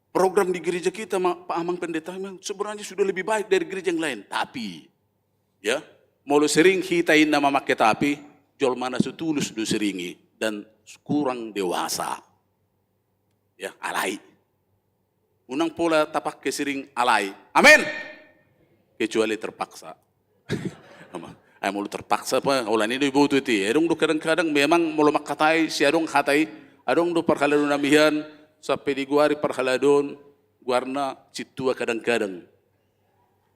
program di gereja kita, ma-, Pak Amang Pendeta, memang sebenarnya sudah lebih baik dari gereja yang lain, tapi, ya, molo sering hita inna mamake tapi, jolma na so tulus do sering i dan kurang dewasa. Ya, alai. Unang pola tapake sering alai. Amin. Kecuali terpaksa. Ama, ai molo terpaksa pe, holan i do iboto i. Adong do kadang-kadang memang molo mangkatai, sai adong hata i, adong do parhalado nami hian, sampe digoari parhalado on, goarna sintua kadang-kadang.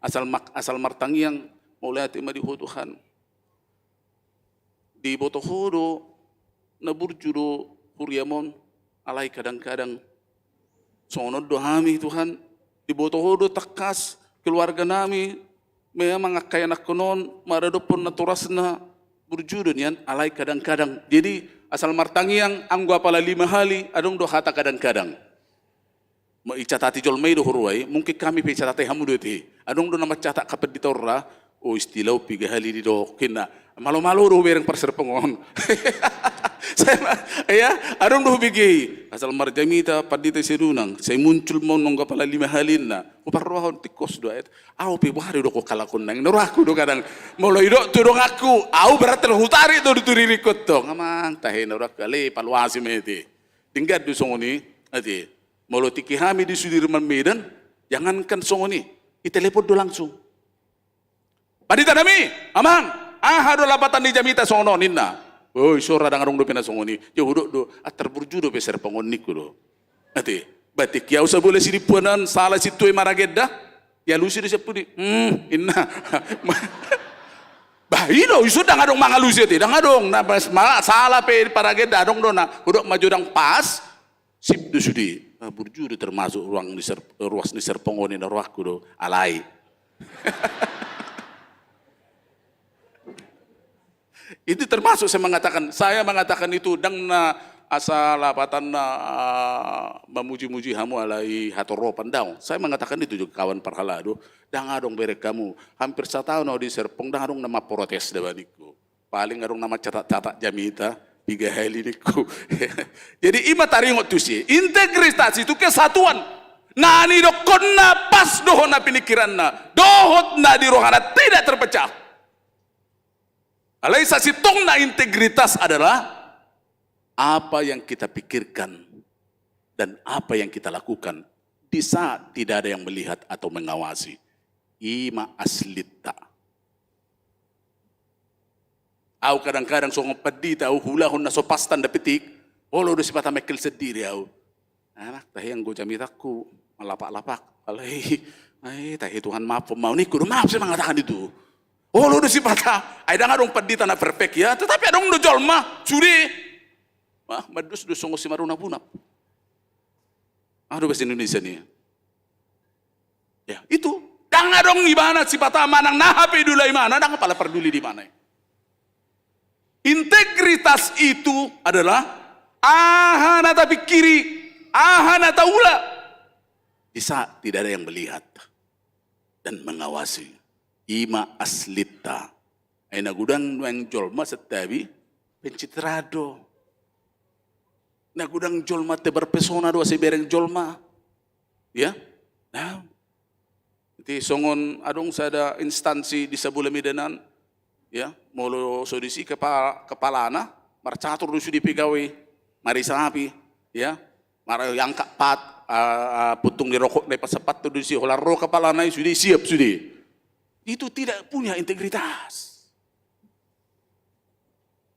Asal mak-, asal martangiang, mauliate ma di Ho Tuhan. Diboto Ho do, na burju do huriam on, alai kadang-kadang. Songon on do hami Tuhan, diboto Ho do tangkas keluarga nami, memang angka ianakhon on, maradophon natorasna, burju do nian, alai kadang-kadang. Jadi, asal martangiang, anggo apala lima hali, adong do hata kadang-kadang. Ma, icatati jolma i do huroa i, mungkin hami pe icatati hamu do i. Adong do na mancatat, "Kapendita on ra, o, istilah on piga hali didok," ninna. Malo-malo do hubereng parserpong on. Sai ma, ya, adong do hubege i. Asal marjamita, pandita i sai dunang, sai muncul ma on anggo apala lima hali ninna. Huparrohahon tingkos do, eh. Au pe boha do didok halak on nang, ninna rohangku do kadang. Molo didok tu donganku, au berarti laho hutarik do tu diringku tong. Amang, tahe ninna rohangku, alai paluasi ma i. Denggan do songon i, ate. Molo tingki hami di Sudirman Medan, jangankan songon i, ditelepon do langsung. "Pandita nami, amang, aha do lapatan ni jamita songon on?" ninna. "Oi, so ra, ndang adong dope na songon i." Ia hudok do, "Ah, tarburju dope serpong on," ningku do. Ate, ba tingki au sabola sidimpuan an, sala sintua i maragenda, dialusi do sian pudi. "Hmm," ninna. Ba i do, ison ndang adong mangalusi, ate, ndang adong. Na pas ma-, sala pe paragenda, adong do na. Hudok ma jo ndang pas, sip do sude. Ah, burju do termasuk ruas ni ser-, ruas ni serpong on, ninna rohangku do, alai. Itu termasuk saya mengatakan, saya mengatakan itu ndang na asal lapatanna, ah, memuji-muji hamu alai hatoropan, daong. Saya mengatakan itu juga, kawan parhalado, ndang adong, bereng hamu. Hampir sataon au di serpong, ndang adong na mamprotes da ba ningku. Paling adong na mancatat-catat jamita, piga hali ningku. Jadi, i ma taringot tusi. Integritas itu kesatuan. Na nidokkonna pas dohot na pinikiranna, dohot na di rohana, tidak terpecah. Alai sasintongna, integritas adalah apa yang kita pikirkan dan apa yang kita lakukan di saat tidak ada yang melihat atau mengawasi. I ma aslinta. Au kadang-kadang songon pandita, au huulahon na so pas tanda petik, olo do sipata mengkel sendiri au. Anak, tahe anggo jamitangku malapak-lapak. Alai, ai, tahe Tuhan maafhon ma au ningku do, maaf saya mengatakan itu. Olo do sipata, ai ndang adong pandita na perfect ya, tetapi adong do jolma, sude. Wah, mandus do songon si marunap-unap. Aha do bahasa Indonesia ni? Ya, itu. Ndang adong ibana sipata manang na aha pe diula ibana, ndang pala parduli di ibana. Integritas itu adalah aha na tapingkiri, aha na taula, di saat tidak ada yang melihat dan mengawasi. I ma aslinta. Ai na godang nuaeng jolma santabi pencitraan do. Na godang jolma tebar pesona do asa ibereng jolma. Ya? Nah. Jadi songon adong sada instansi di sabola Medan an, ya, molo so disi kepa-, kepalana, marcatur do sude pegawai, marisapi, ya, mara-, iangkat pat, ah, ah, puntung ni rokokna, ipasapatu do disi, holan ro kepalana i sude, siap sude. Itu tidak punya integritas.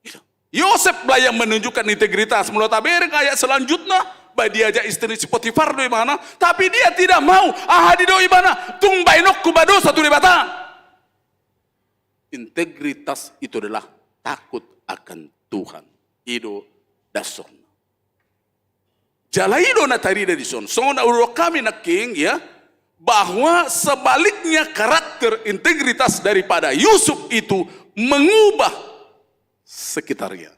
Gitu. Yosep lah yang menunjukkan integritas. Molo tabereng ayat selanjutna, ba diajak istri si Potifar do ibana, tapi dia tidak mau. Aha didok ibana? Tung baenonku ba dosa tu Debata. Integritas itu adalah takut akan Tuhan. I do dasarna. Jala i do na tarida dison. Songon na hudok hami nangkin, ya, bahwa sebaliknya karakter integritas daripada Yusuf itu mengubah sekitarnya.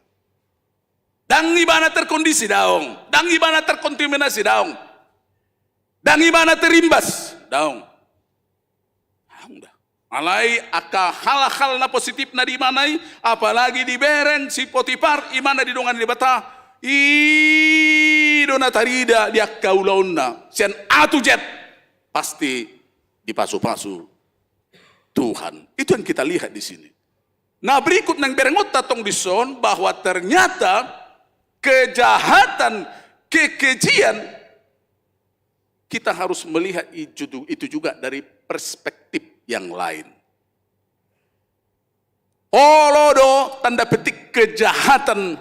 Ndang ibana terkondisi, daong. Ndang ibana terkontaminasi, daong. Ndang ibana terimbas, daong. Daong da. Alai angka hal-hal na positif na di ibana i, apalagi dibereng si Potifar, ibana didongani Debata, i do na tarida di angka ulaonna, sian A to Z, pasti dipasu-pasu Tuhan. Itu yang kita lihat di sini. Nah, berikut naeng berengonta tong dison bahwa ternyata kejahatan, kekejian, kita harus melihat itu, itu juga dari perspektif yang lain. Olo do tanda petik kejahatan,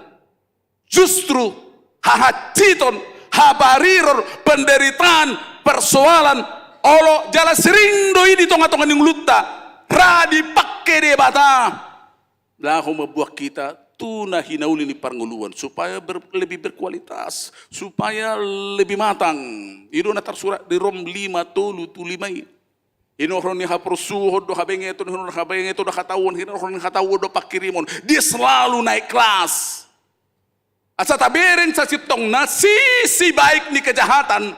justru hahansiton, habariron, penderitaan, persoalan, olo jala sering do i di tonga-tonga ni ngolunta, ra dipake Debata laho membuat kita tu na hinauli ni parngoluan, supaya ber-, lebih berkualitas, supaya lebih matang. I do na tarsurat di Rom lima tolu tu lima i. Hinorhon ni haporsuhon do habengeton, hinorhon ni habengeton do hatauon, hinorhon ni hatauon do panghirimon. Dia selalu naik kelas. Asa tabereng sasintongna sisi baik ni kejahatan,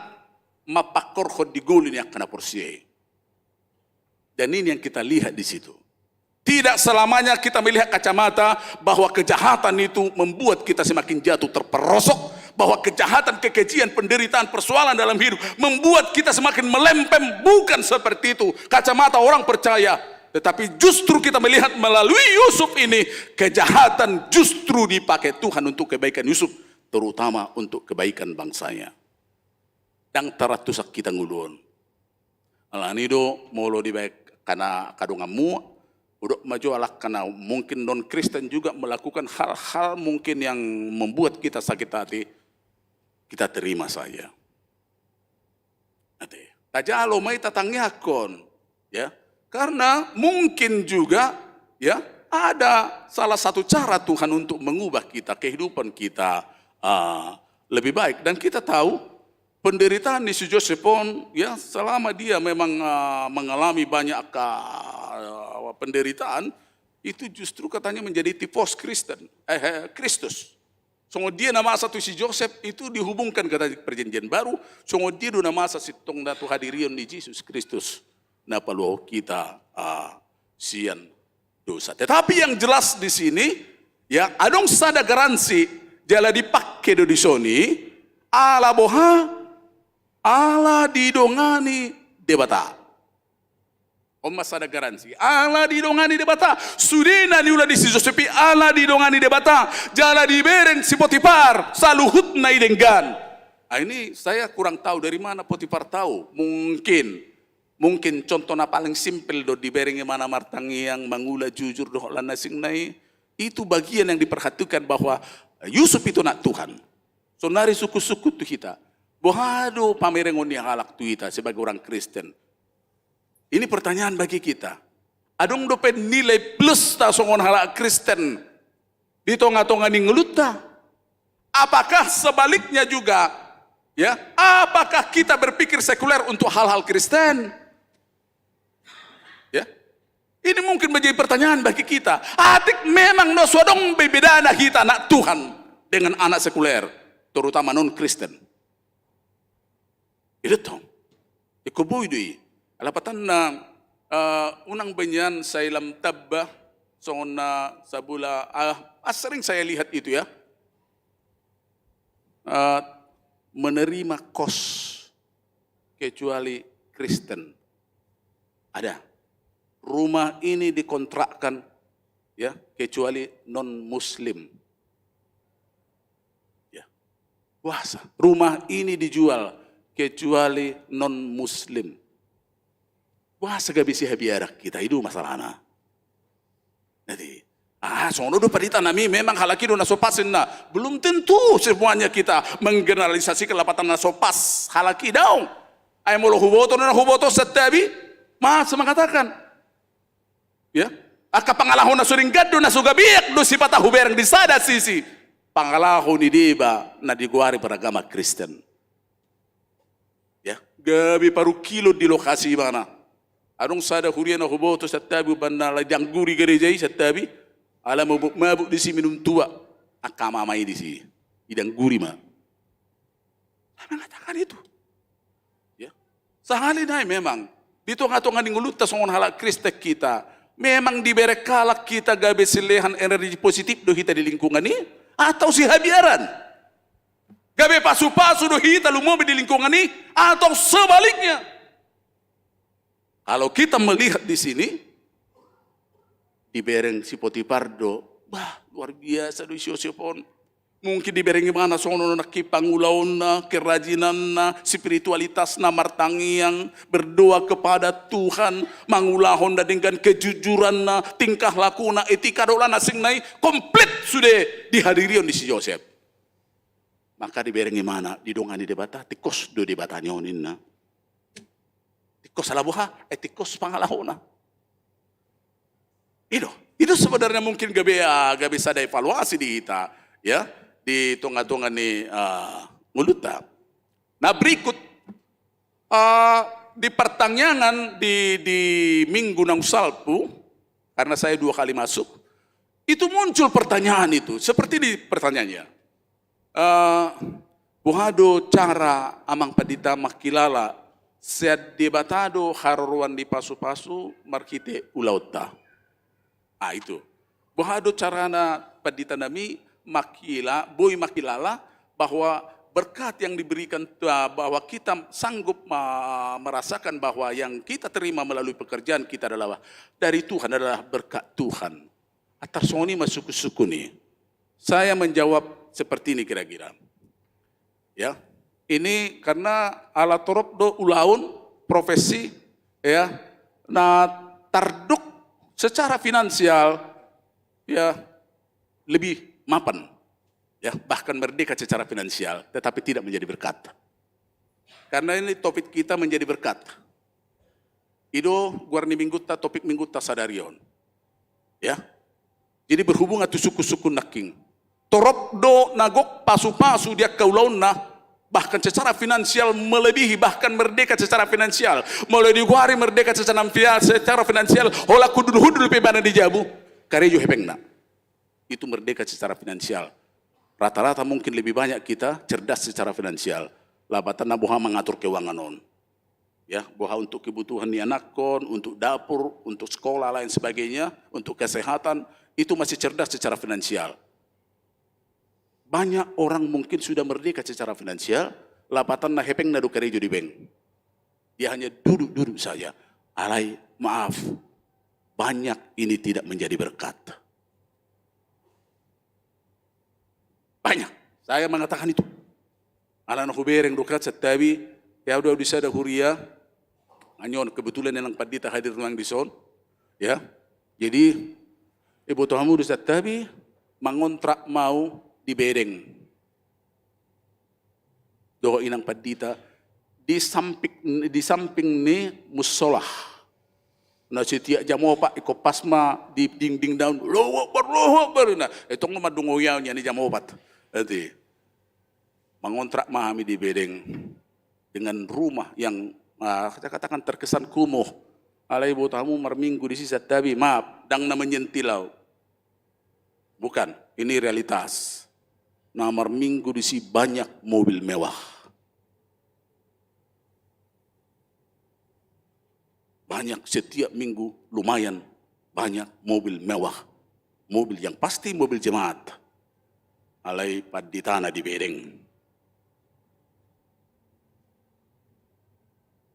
mapangkorhon di ngolu ni angka na porsea i. Dan ini yang kita lihat di situ. Tidak selamanya kita melihat kacamata bahwa kejahatan itu membuat kita semakin jatuh terperosok, bahwa kejahatan, kekejian, penderitaan, persoalan dalam hidup membuat kita semakin melempem. Bukan seperti itu kacamata orang percaya. Tetapi justru kita melihat melalui Yusuf ini, kejahatan justru dipakai Tuhan untuk kebaikan Yusuf, terutama untuk kebaikan bangsanya. Ndang taruntusan hita ngolu on. Alani do molo dibaen angka na angka donganmu, hudok ma jo alangka na mungkin non-Kristen juga melakukan hal-hal mungkin yang membuat kita sakit hati, kita terima saja. Ate, tajalo ma i, tatangiangkon, ya. Karena mungkin juga, ya, ada salah satu cara Tuhan untuk mengubah kita, kehidupan kita, ah, lebih baik. Dan kita tahu penderitaan ni si Joseph on, ya, selama dia memang, ah, mengalami banyak ka-, ah, penderitaan, itu justru katanya menjadi tipos Kristen, eh, eh, Kristus. Songon dia na masa tu si Joseph itu dihubungkan kata Perjanjian Baru, songon dia do na masa sintongna tu hadirion ni Jesus Kristus na paluahon hita, ah, sian dosa. Tetapi yang jelas di sini, ya, adong sada garansi jala dipake do dison i, ala boha, ala didongani Debata. On ma sada garansi. Ala didongani Debata. Sude na niula ni si Josep i ala didongani Debata. Jala dibereng si Potifar saluhutna i denggan. Ah, ini saya kurang tahu dari mana Potifar tahu. Mungkin, mungkin contoh na paling simpel do, dibereng ibana martangiang, mangula jujur dohot na asingna i. Itu bagian yang diperhatikan bahwa Yusuf itu anak Tuhan. Saonari sungkun-sungkun tu hita. Boha do pamerengon ni halak tu hita sebagai orang Kristen? Ini pertanyaan bagi kita. Adong dope nilai plusta songon halak Kristen di tonga-tonga ni ngolunta? Apakah sebaliknya juga, ya? Apakah kita berpikir sekuler untuk hal-hal Kristen? Ya? Ini mungkin menjadi pertanyaan bagi kita. Atik memang na so adong be bedana hita anak Tuhan dengan anak sekuler, terutama non-Kristen. Ido tong. Ingkon boi do i. Lapatanna, eh, unang be nian sai lam tamba songon na sabula, ah, ah, sering saya lihat itu, ya. Eh, menerima kos kecuali Kristen. Ada. Rumah ini dikontrakkan, ya, kecuali non-Muslim. Ya. Boasa? Rumah ini dijual kecuali non-Muslim. Boasa gabe sihabiaran hita? I do masalahna. Jadi, ah, songon on do panditaan nami, memang halak i do na so pas ninna. Belum tentu semuanya kita menggeneralisasikan lapatanna so pas halak i, daong. Ai molo huboto na huboto santabi, masa mengatakan, ya, angka pangalaho na so denggan do, na so gabeak do sipata hubereng di sada sisi. Pangalaho ni deba na digoari beragama Kristen. Ya, gabe parungkilon di lokasi ibana. Adong sada huria na huboto santabi, umbahen na laho diangguri gareja i santabi, ala mabuk-mabuk disi, minum tuak angka ama-ama i disi. Diangguri ma. Saya mengatakan itu. Ya. Sahali nai memang di tonga-tonga ni ngolunta songon halak Kristen hita, memang dibereng halak hita gabe silehan energi positif do hita di lingkungan i, atau sihabiaran? Gabe pasu-pasu do hita lumobi di lingkungan i, atau sebaliknya? Kalau kita melihat di sini, Dibereng si Potifar do, bah, luar biasa do si Josep on. Mungkin dibereng ibana songon on nangkin pangulaonna, kerajinanna, spiritualitasna, martangiang, berdoa kepada Tuhan, mangulahon na denggan kejujuranna, tingkah lakuna, etika dohot na asing na i, komplit sude dihadirion di si Josep. Maka dibereng ibana, didongani Debata, tingkos do Debata ni on ninna. Tingkos ala boha, eh, tingkos pangalahona. I do, i do sebenarnya mungkin gabe, ah, gabe sada evaluasi di hita, ya, di tonga-tonga ni, ah, ngolunta. Nah, berikut, ah, di partangiangan di, di minggu naung salpu, karena saya dua kali masuk, itu muncul pertanyaan itu, seperti ini pertanyaannya. Eh, boha do cara amang pandita mangkilala, sian Debata do haroroan ni pasupasu marhite ulaonta? Ah, itu. Boha do carana pandita nami mangkila-, boi mangkilala bahwa berkat yang diberikan, eh, bahwa kita sanggup ma-, merasakan bahwa yang kita terima melalui pekerjaan kita adalah dari Tuhan, adalah berkat Tuhan. Antar songon i ma sungkun-sungkun i. Saya menjawab seperti ini kira-kira. Ya, ini karena ala torop do ulaon, profesi, ya, na tardok secara finansial, ya, lebih mapan, ya, bahkan merdeka secara finansial, tetapi tidak menjadi berkat. Karena ini topik kita menjadi berkat. I do goar ni minggunta, topik minggunta sadari on. Ya. Jadi berhubungan tu sungkun-sungkun nangkin. Torop do na gok pasupasu di angka ulaonna, bahkan secara finansial melebihi, bahkan merdeka secara finansial. Mulai digoari merdeka secara fia-, secara finansial, holan hundul-hundul pe ibana di jabu, karejo hepengna. Itu merdeka secara finansial. Rata-rata mungkin lebih banyak kita cerdas secara finansial. Lapatanna boha mengatur keuangan on. Ya, boha untuk kebutuhan ni anakkon, untuk dapur, untuk sekolah, lain sebagainya, untuk kesehatan, itu masih cerdas secara finansial. Banyak orang mungkin sudah merdeka secara finansial, lapatanna hepengna do karejo di bank. Dia hanya duduk-duduk saja. Alai, maaf, banyak ini tidak menjadi berkat. Banyak. Saya mengatakan itu. Alana hubereng do kan santabi, ya, au do au di sada huria, annon kebetulan inang pandita hadir nuaeng dison. Ya. Jadi, iboto hamu do santabi, mangontrak ma au di Bedeng. Dohot inang pandita, di samping, di samping ni musola. Na setiap jam opat, ingkon pas ma di dingding daun, "Allahu Akbar, Allahu Akbar." Nah, itu nggak madungo ya, ni jam opat. Nanti. Mangontrak ma hami di Bedeng dengan rumah yang, ah, saya katakan terkesan kumuh. Alai iboto hamu marminggu disi santabi, maaf, ndang na menyentil au. Bukan, ini realitas. Na marminggu disi banyak mobil mewah. Banyak, setiap minggu lumayan banyak mobil mewah. Mobil yang pasti mobil jemaat. Alai panditana di Bedeng.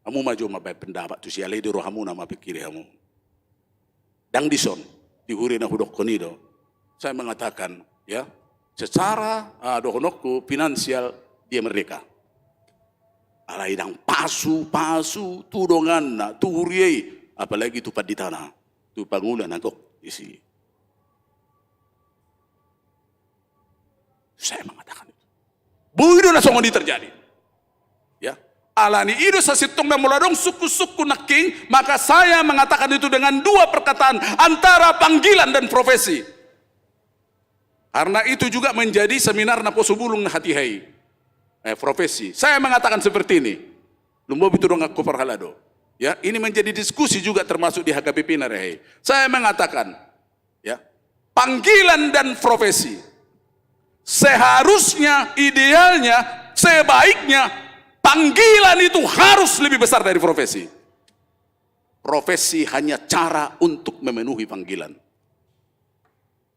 Hamu ma jo mambaen pendapat tusi, alai di rohamuna ma pingkiri hamu. Ndang dison, di huria na hudokkon i do. Saya mengatakan, ya, secara, ah, dohononku finansial dia merdeka. Alai ndang pasu-pasu tu donganna, tu huria i, apalagi tu panditana, tu pangula na gok disi. Saya mengatakan itu. Boi do na songon i terjadi. Ya. Alani i do sasintongna molo adong sungkun-sungkun nangkin, maka saya mengatakan itu dengan dua perkataan, antara panggilan dan profesi. Karena itu juga menjadi seminar naposobulung na hatiha i. Eh, profesi. Saya mengatakan seperti ini. Lumbobi tu donganku parhalado. Ya, ini menjadi diskusi juga termasuk di H K B P na hea i. Saya mengatakan, ya, panggilan dan profesi. Seharusnya, idealnya, sebaiknya, panggilan itu harus lebih besar dari profesi. Profesi hanya cara untuk memenuhi panggilan.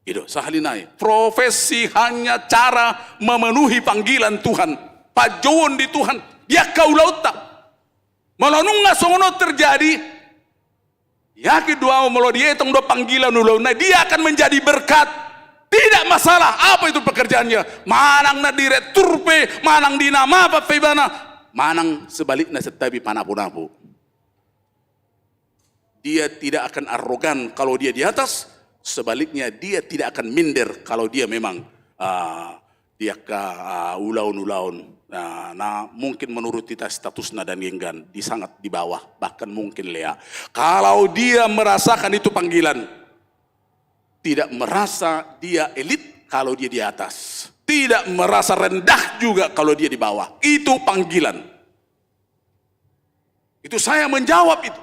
I do, sahali nai. Profesi hanya cara memenuhi panggilan Tuhan. Panjouon ni Tuhan. Di angka ulaonta. Molo nunga songon on terjadi, Yakin do au, molo dietong do panggilan ulaonna, dia akan menjadi berkat. Tidak masalah apa itu pekerjaannya. Manang na direktur pe, manang di na mapan pe ibana, manang sebaliknya santabi panapu-napu. Dia tidak akan arogan kalau dia di atas, sebaliknya dia tidak akan minder kalau dia memang, ah, di angka, ah, ulaon-ulaon, ah, na mungkin menurut hita statusna denggan, di sangat di bawah, bahkan mungkin lea. Kalau dia merasakan itu panggilan, tidak merasa dia elit kalau dia di atas, tidak merasa rendah juga kalau dia di bawah. Itu panggilan. Itu saya menjawab itu.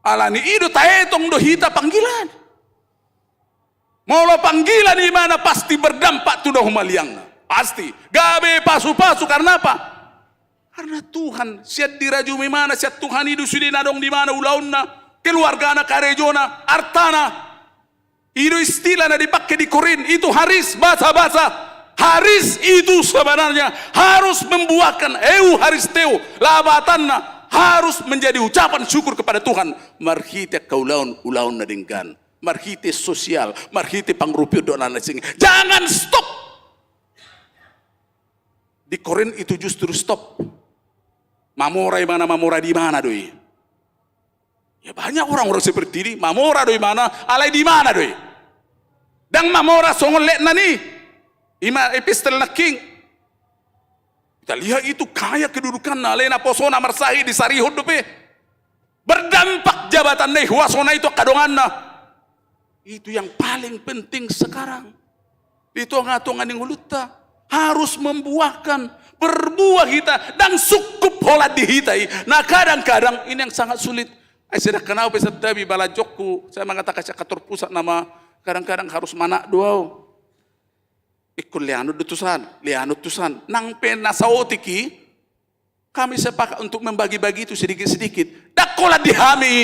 Alani i do taetong do hita panggilan. Molo panggilan ibana pasti berdampak tu na humaliangna. Pasti. Gabe pasu-pasu karena apa? Karena Tuhan, sian dirajumi ibana, sian Tuhan i do sude na adong di ibana ulaonna, keluargana, karejona, artana. I do istilah na dipake di Korint, itu haris, basa-basa. Haris itu sebenarnya harus membuahkan euharisteo, lapatanna harus menjadi ucapan syukur kepada Tuhan. Marhite angka ulaon, ulaon na denggan. Marhite sosial, marhite pangrupion dohot na lain sangkap. Jangan stop. Di Korint itu justru stop. Mamora ibana, mamora di ibana do i. Ya, banyak orang-orang seperti ini, mamora do ibana, alai di ibana do i. Ndang mamora songon letnan i. Ima epistel nangkin. Kita lihat itu kaya kedudukanna, alai naposona marsahit disarihon dope. Berdampak jabatanna i, huasona i tu angka donganna. Itu yang paling penting sekarang. Di tonga-tonga ni ngolunta harus membuahkan, berbuah hita, ndang sungkup holan di hita i. Nah, kadang-kadang ini yang sangat sulit. Ai, sedangkan au pe santabi balanjongku, saya mengatakan saya kantor pusat nama, kadang-kadang harus manat do au. Ingkon leanon do tusan, leanon tusan. Nang pe na saotik i, kami sepakat untuk membagi-bagi itu sedikit-sedikit. Ndang holan di hami.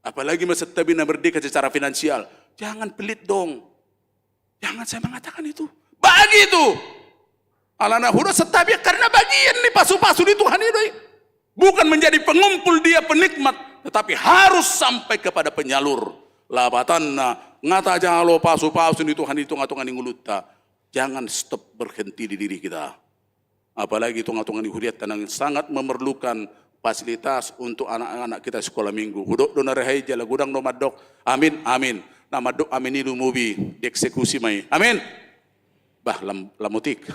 Apalagi ma santabi na merdeka secara finansial. Jangan pelit dong. Jangan saya mengatakan itu. Bagi itu. Alana hudok santabi karena bagian ni pasu-pasu ni Tuhan i do i. Bukan menjadi pengumpul dia, penikmat, tetapi harus sampai kepada penyalur. Lapatanna, nga tajalo pasu-pasu ni Tuhan i di tonga-tonga ni ngolunta. Jangan stop, berhenti di diri kita. Apalagi tonga-tonga ni hurianta yang sangat memerlukan fasilitas untuk anak-anak kita sekolah minggu. Hudok do na rehai jala godang do mandok amin, amin. Na mandok amin i lumobi dieksekusi ma i. Amin. Bah, lam-, lamotik.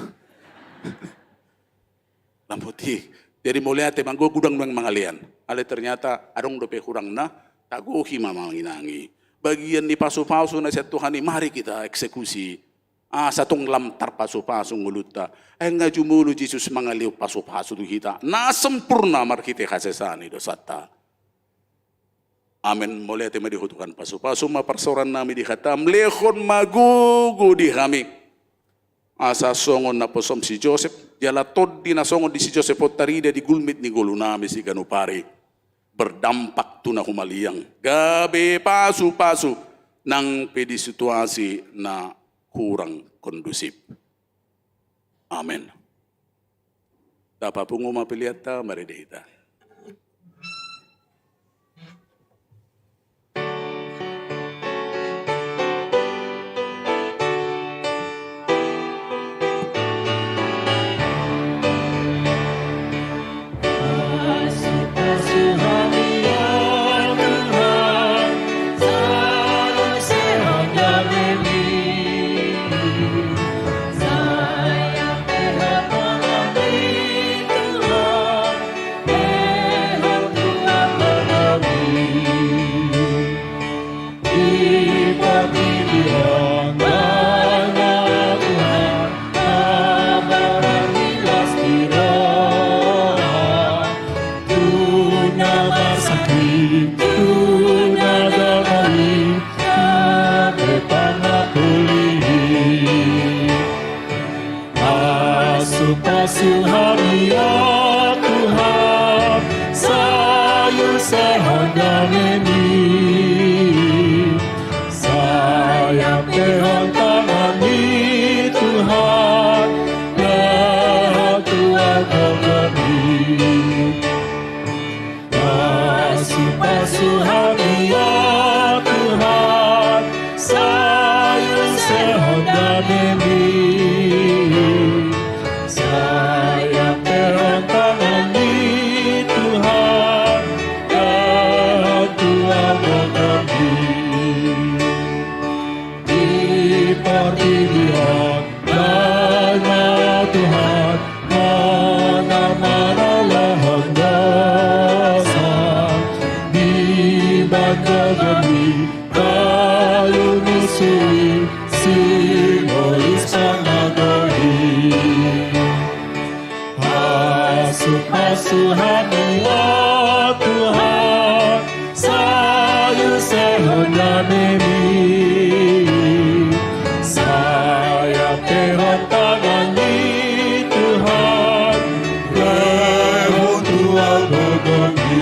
Lamotik. Jadi mauliate ma, godang do mangalean. Alai ternyata adong dope hurangna, tagohi ma manginangi. Bagian ni pasu-pasu na sian Tuhan i, mari kita eksekusi. Asa tong lam tarpasu-pasu ngolunta. Ai nga jumolo Jesus mangalehon pasu-pasu tu hita na sempurna marhite hasesaan ni dosanta. Amen. Mauliate ma di ho Tuhan, pasu-pasu ma parsaoran nami di hataM, lehon ma gogo di hami. Asa songon naposoM si Josep, jala tondi na songon di si Josep on tarida di gulmit ni ngolu nami siganup ari. Berdampak tu na humaliang, gabe pasu-pasu nang pe di situasi na kurang kondusif. Amen. Tapapungu ma peleanta, marende hita. Pasu-pasu hami, ya Tuhan, sayur sehonda nami. Sayang lehon tangan ni Tuhan, lehon tu angka kami. Pasupasu hami, o Tuhan, sai usehon damemi. Sai ampe hon tangan ni Tuhan, lehon tu agogomi. Di portibi on, baen ma, o Tuhan, hona ma na laho dosa, dibaen gogomi, galu ni suhi, sibolis pangago i. Pasupasu hami, o Tuhan, sai usehon damemi. Sai ampe hon tangan ni Tuhan, lehon tu agogomi.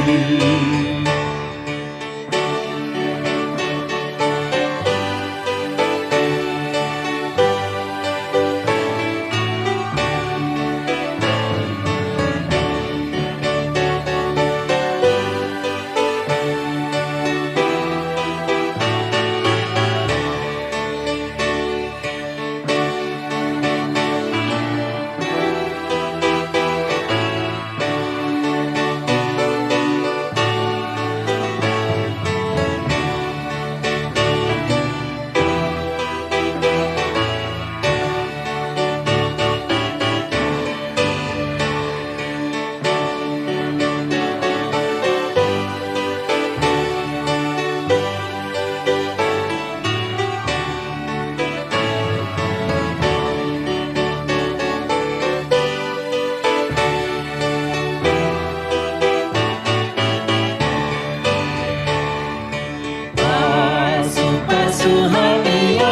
Pasupasu hami, o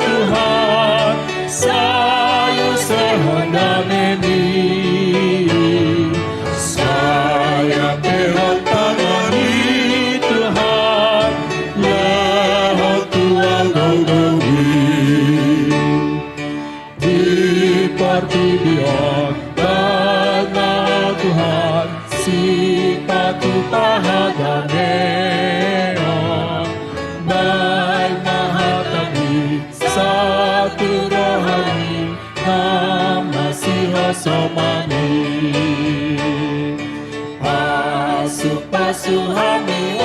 Tuhan, sai usehon damemi. Sai ampe hon tangan ni Tuhan, lehon tu agogomi. Di portibi on, baen ma, o Tuhan, sipatupa hadameon. Baen ma hatami sahat tu rohami, na masihosomani. Pasupasu hami, o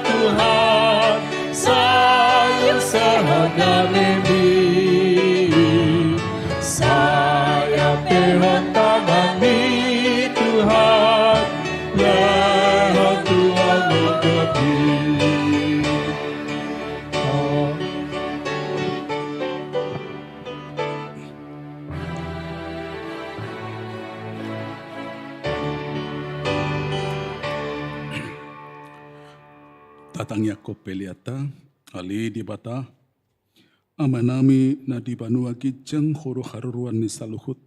Tuhan, sai usehon damemi. Sai ampe hon tangan ni Tuhan, lehon tu agogomi. Tatangiangkon pelean ta. Ale Debata, Amanami na di banua ginjang, Ho do haroroan ni saluhut.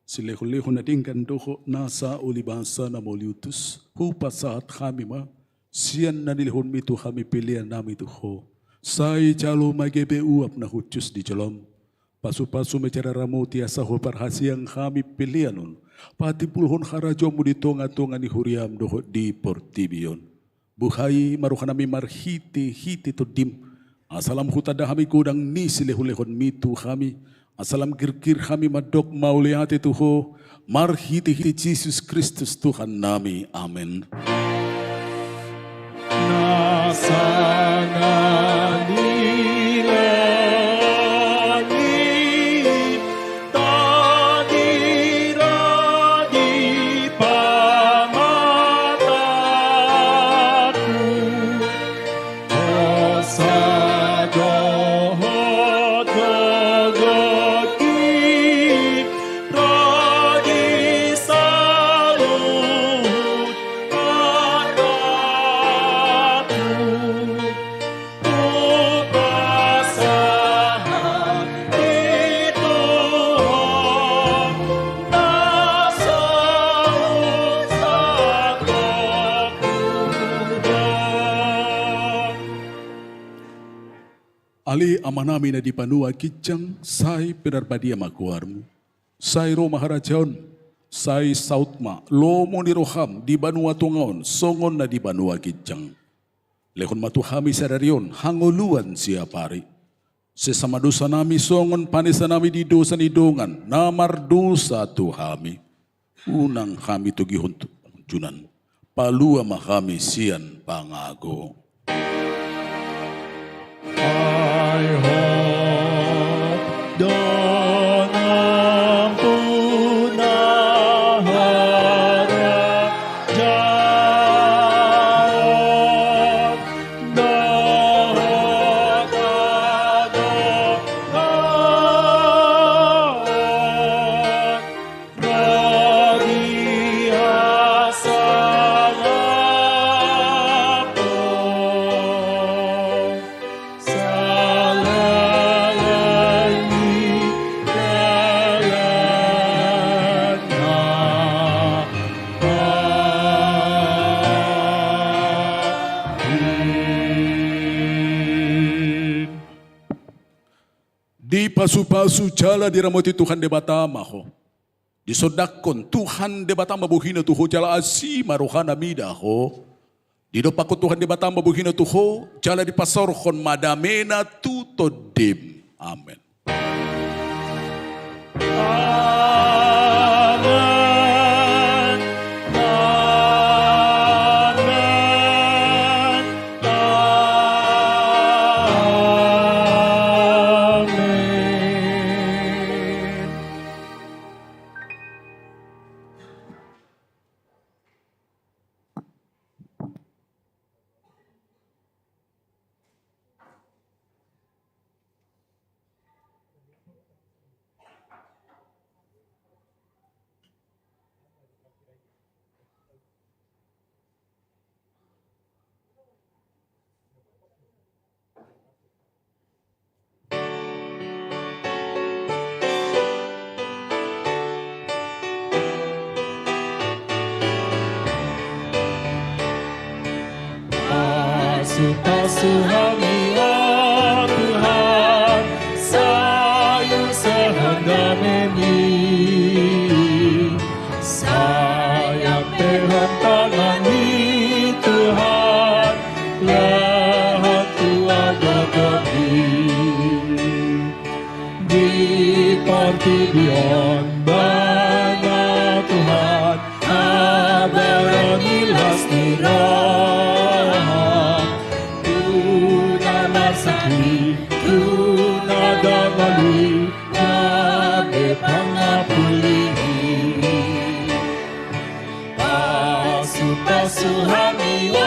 Silehonlehon na denggan dohot nasa uli basa na mauliutus, hupasahat hami ma sian na nilehonmi tu hami pelean nami tu Ho. Sai jalo ma gabe uap na hushus di jolom. Pasupasu ma i jala ramoti asa huparhaseang hami pelean on patimbulhon harajaonmu di tongatonga ni huriam dohot di portibi on. Buhai ma rohanami marhitehite Tondim, asa lam hutanda hami godang ni silehonlehonmi tu hami, asa lam girgir hami mandok mauliate tu Ho, marhitehite Jesus Kristus Tuhannami. Amen. Na sanang ni langit, tadira di pamatangku, dosa dohot gogotki, ro di saluhut artangku. Hupasahat i tu Ho, na so husangkapku do. Ale Amanami na di banua ginjang, sai pinarbadia ma goarmu. Sai ro ma harajaonmu. Sai saut ma lomo ni roham di banua tonga on songon na di banua ginjang. Lehon ma tu hami sadari on hangoluan siapari. Sesa ma dosanami songon panesanami di dosa ni dongan na mardosa tu hami. Unang hami togihon tu pangunjunan. Palua ma hami sian pangago. Ai Ho do nampuna harajaon dohot hagogoon. Rodi hasangapon saleleng ni lelengna. Amin. Dipasupasu jala diramoti Tuhan Debata ma ho. Disondangkon Tuhan Debata ma bohina tu ho jala asi ma rohana mida ho. Didompakkon Tuhan Debata ma bohina tu ho jala dipasaorhon ma damena tu tondim. Amen. Amen. Amen. Amen. Pasupasu hami, o Tuhan, sai use hami damemi. Sai ampe hon tangan ni Tuhan, lehon tu hagogoon i. Di portibi on bahen ma Tuhan habaron ni las ni roha, tu na marsahit, tu na dongol i, gabe pangapuli. Pasupasu hami, o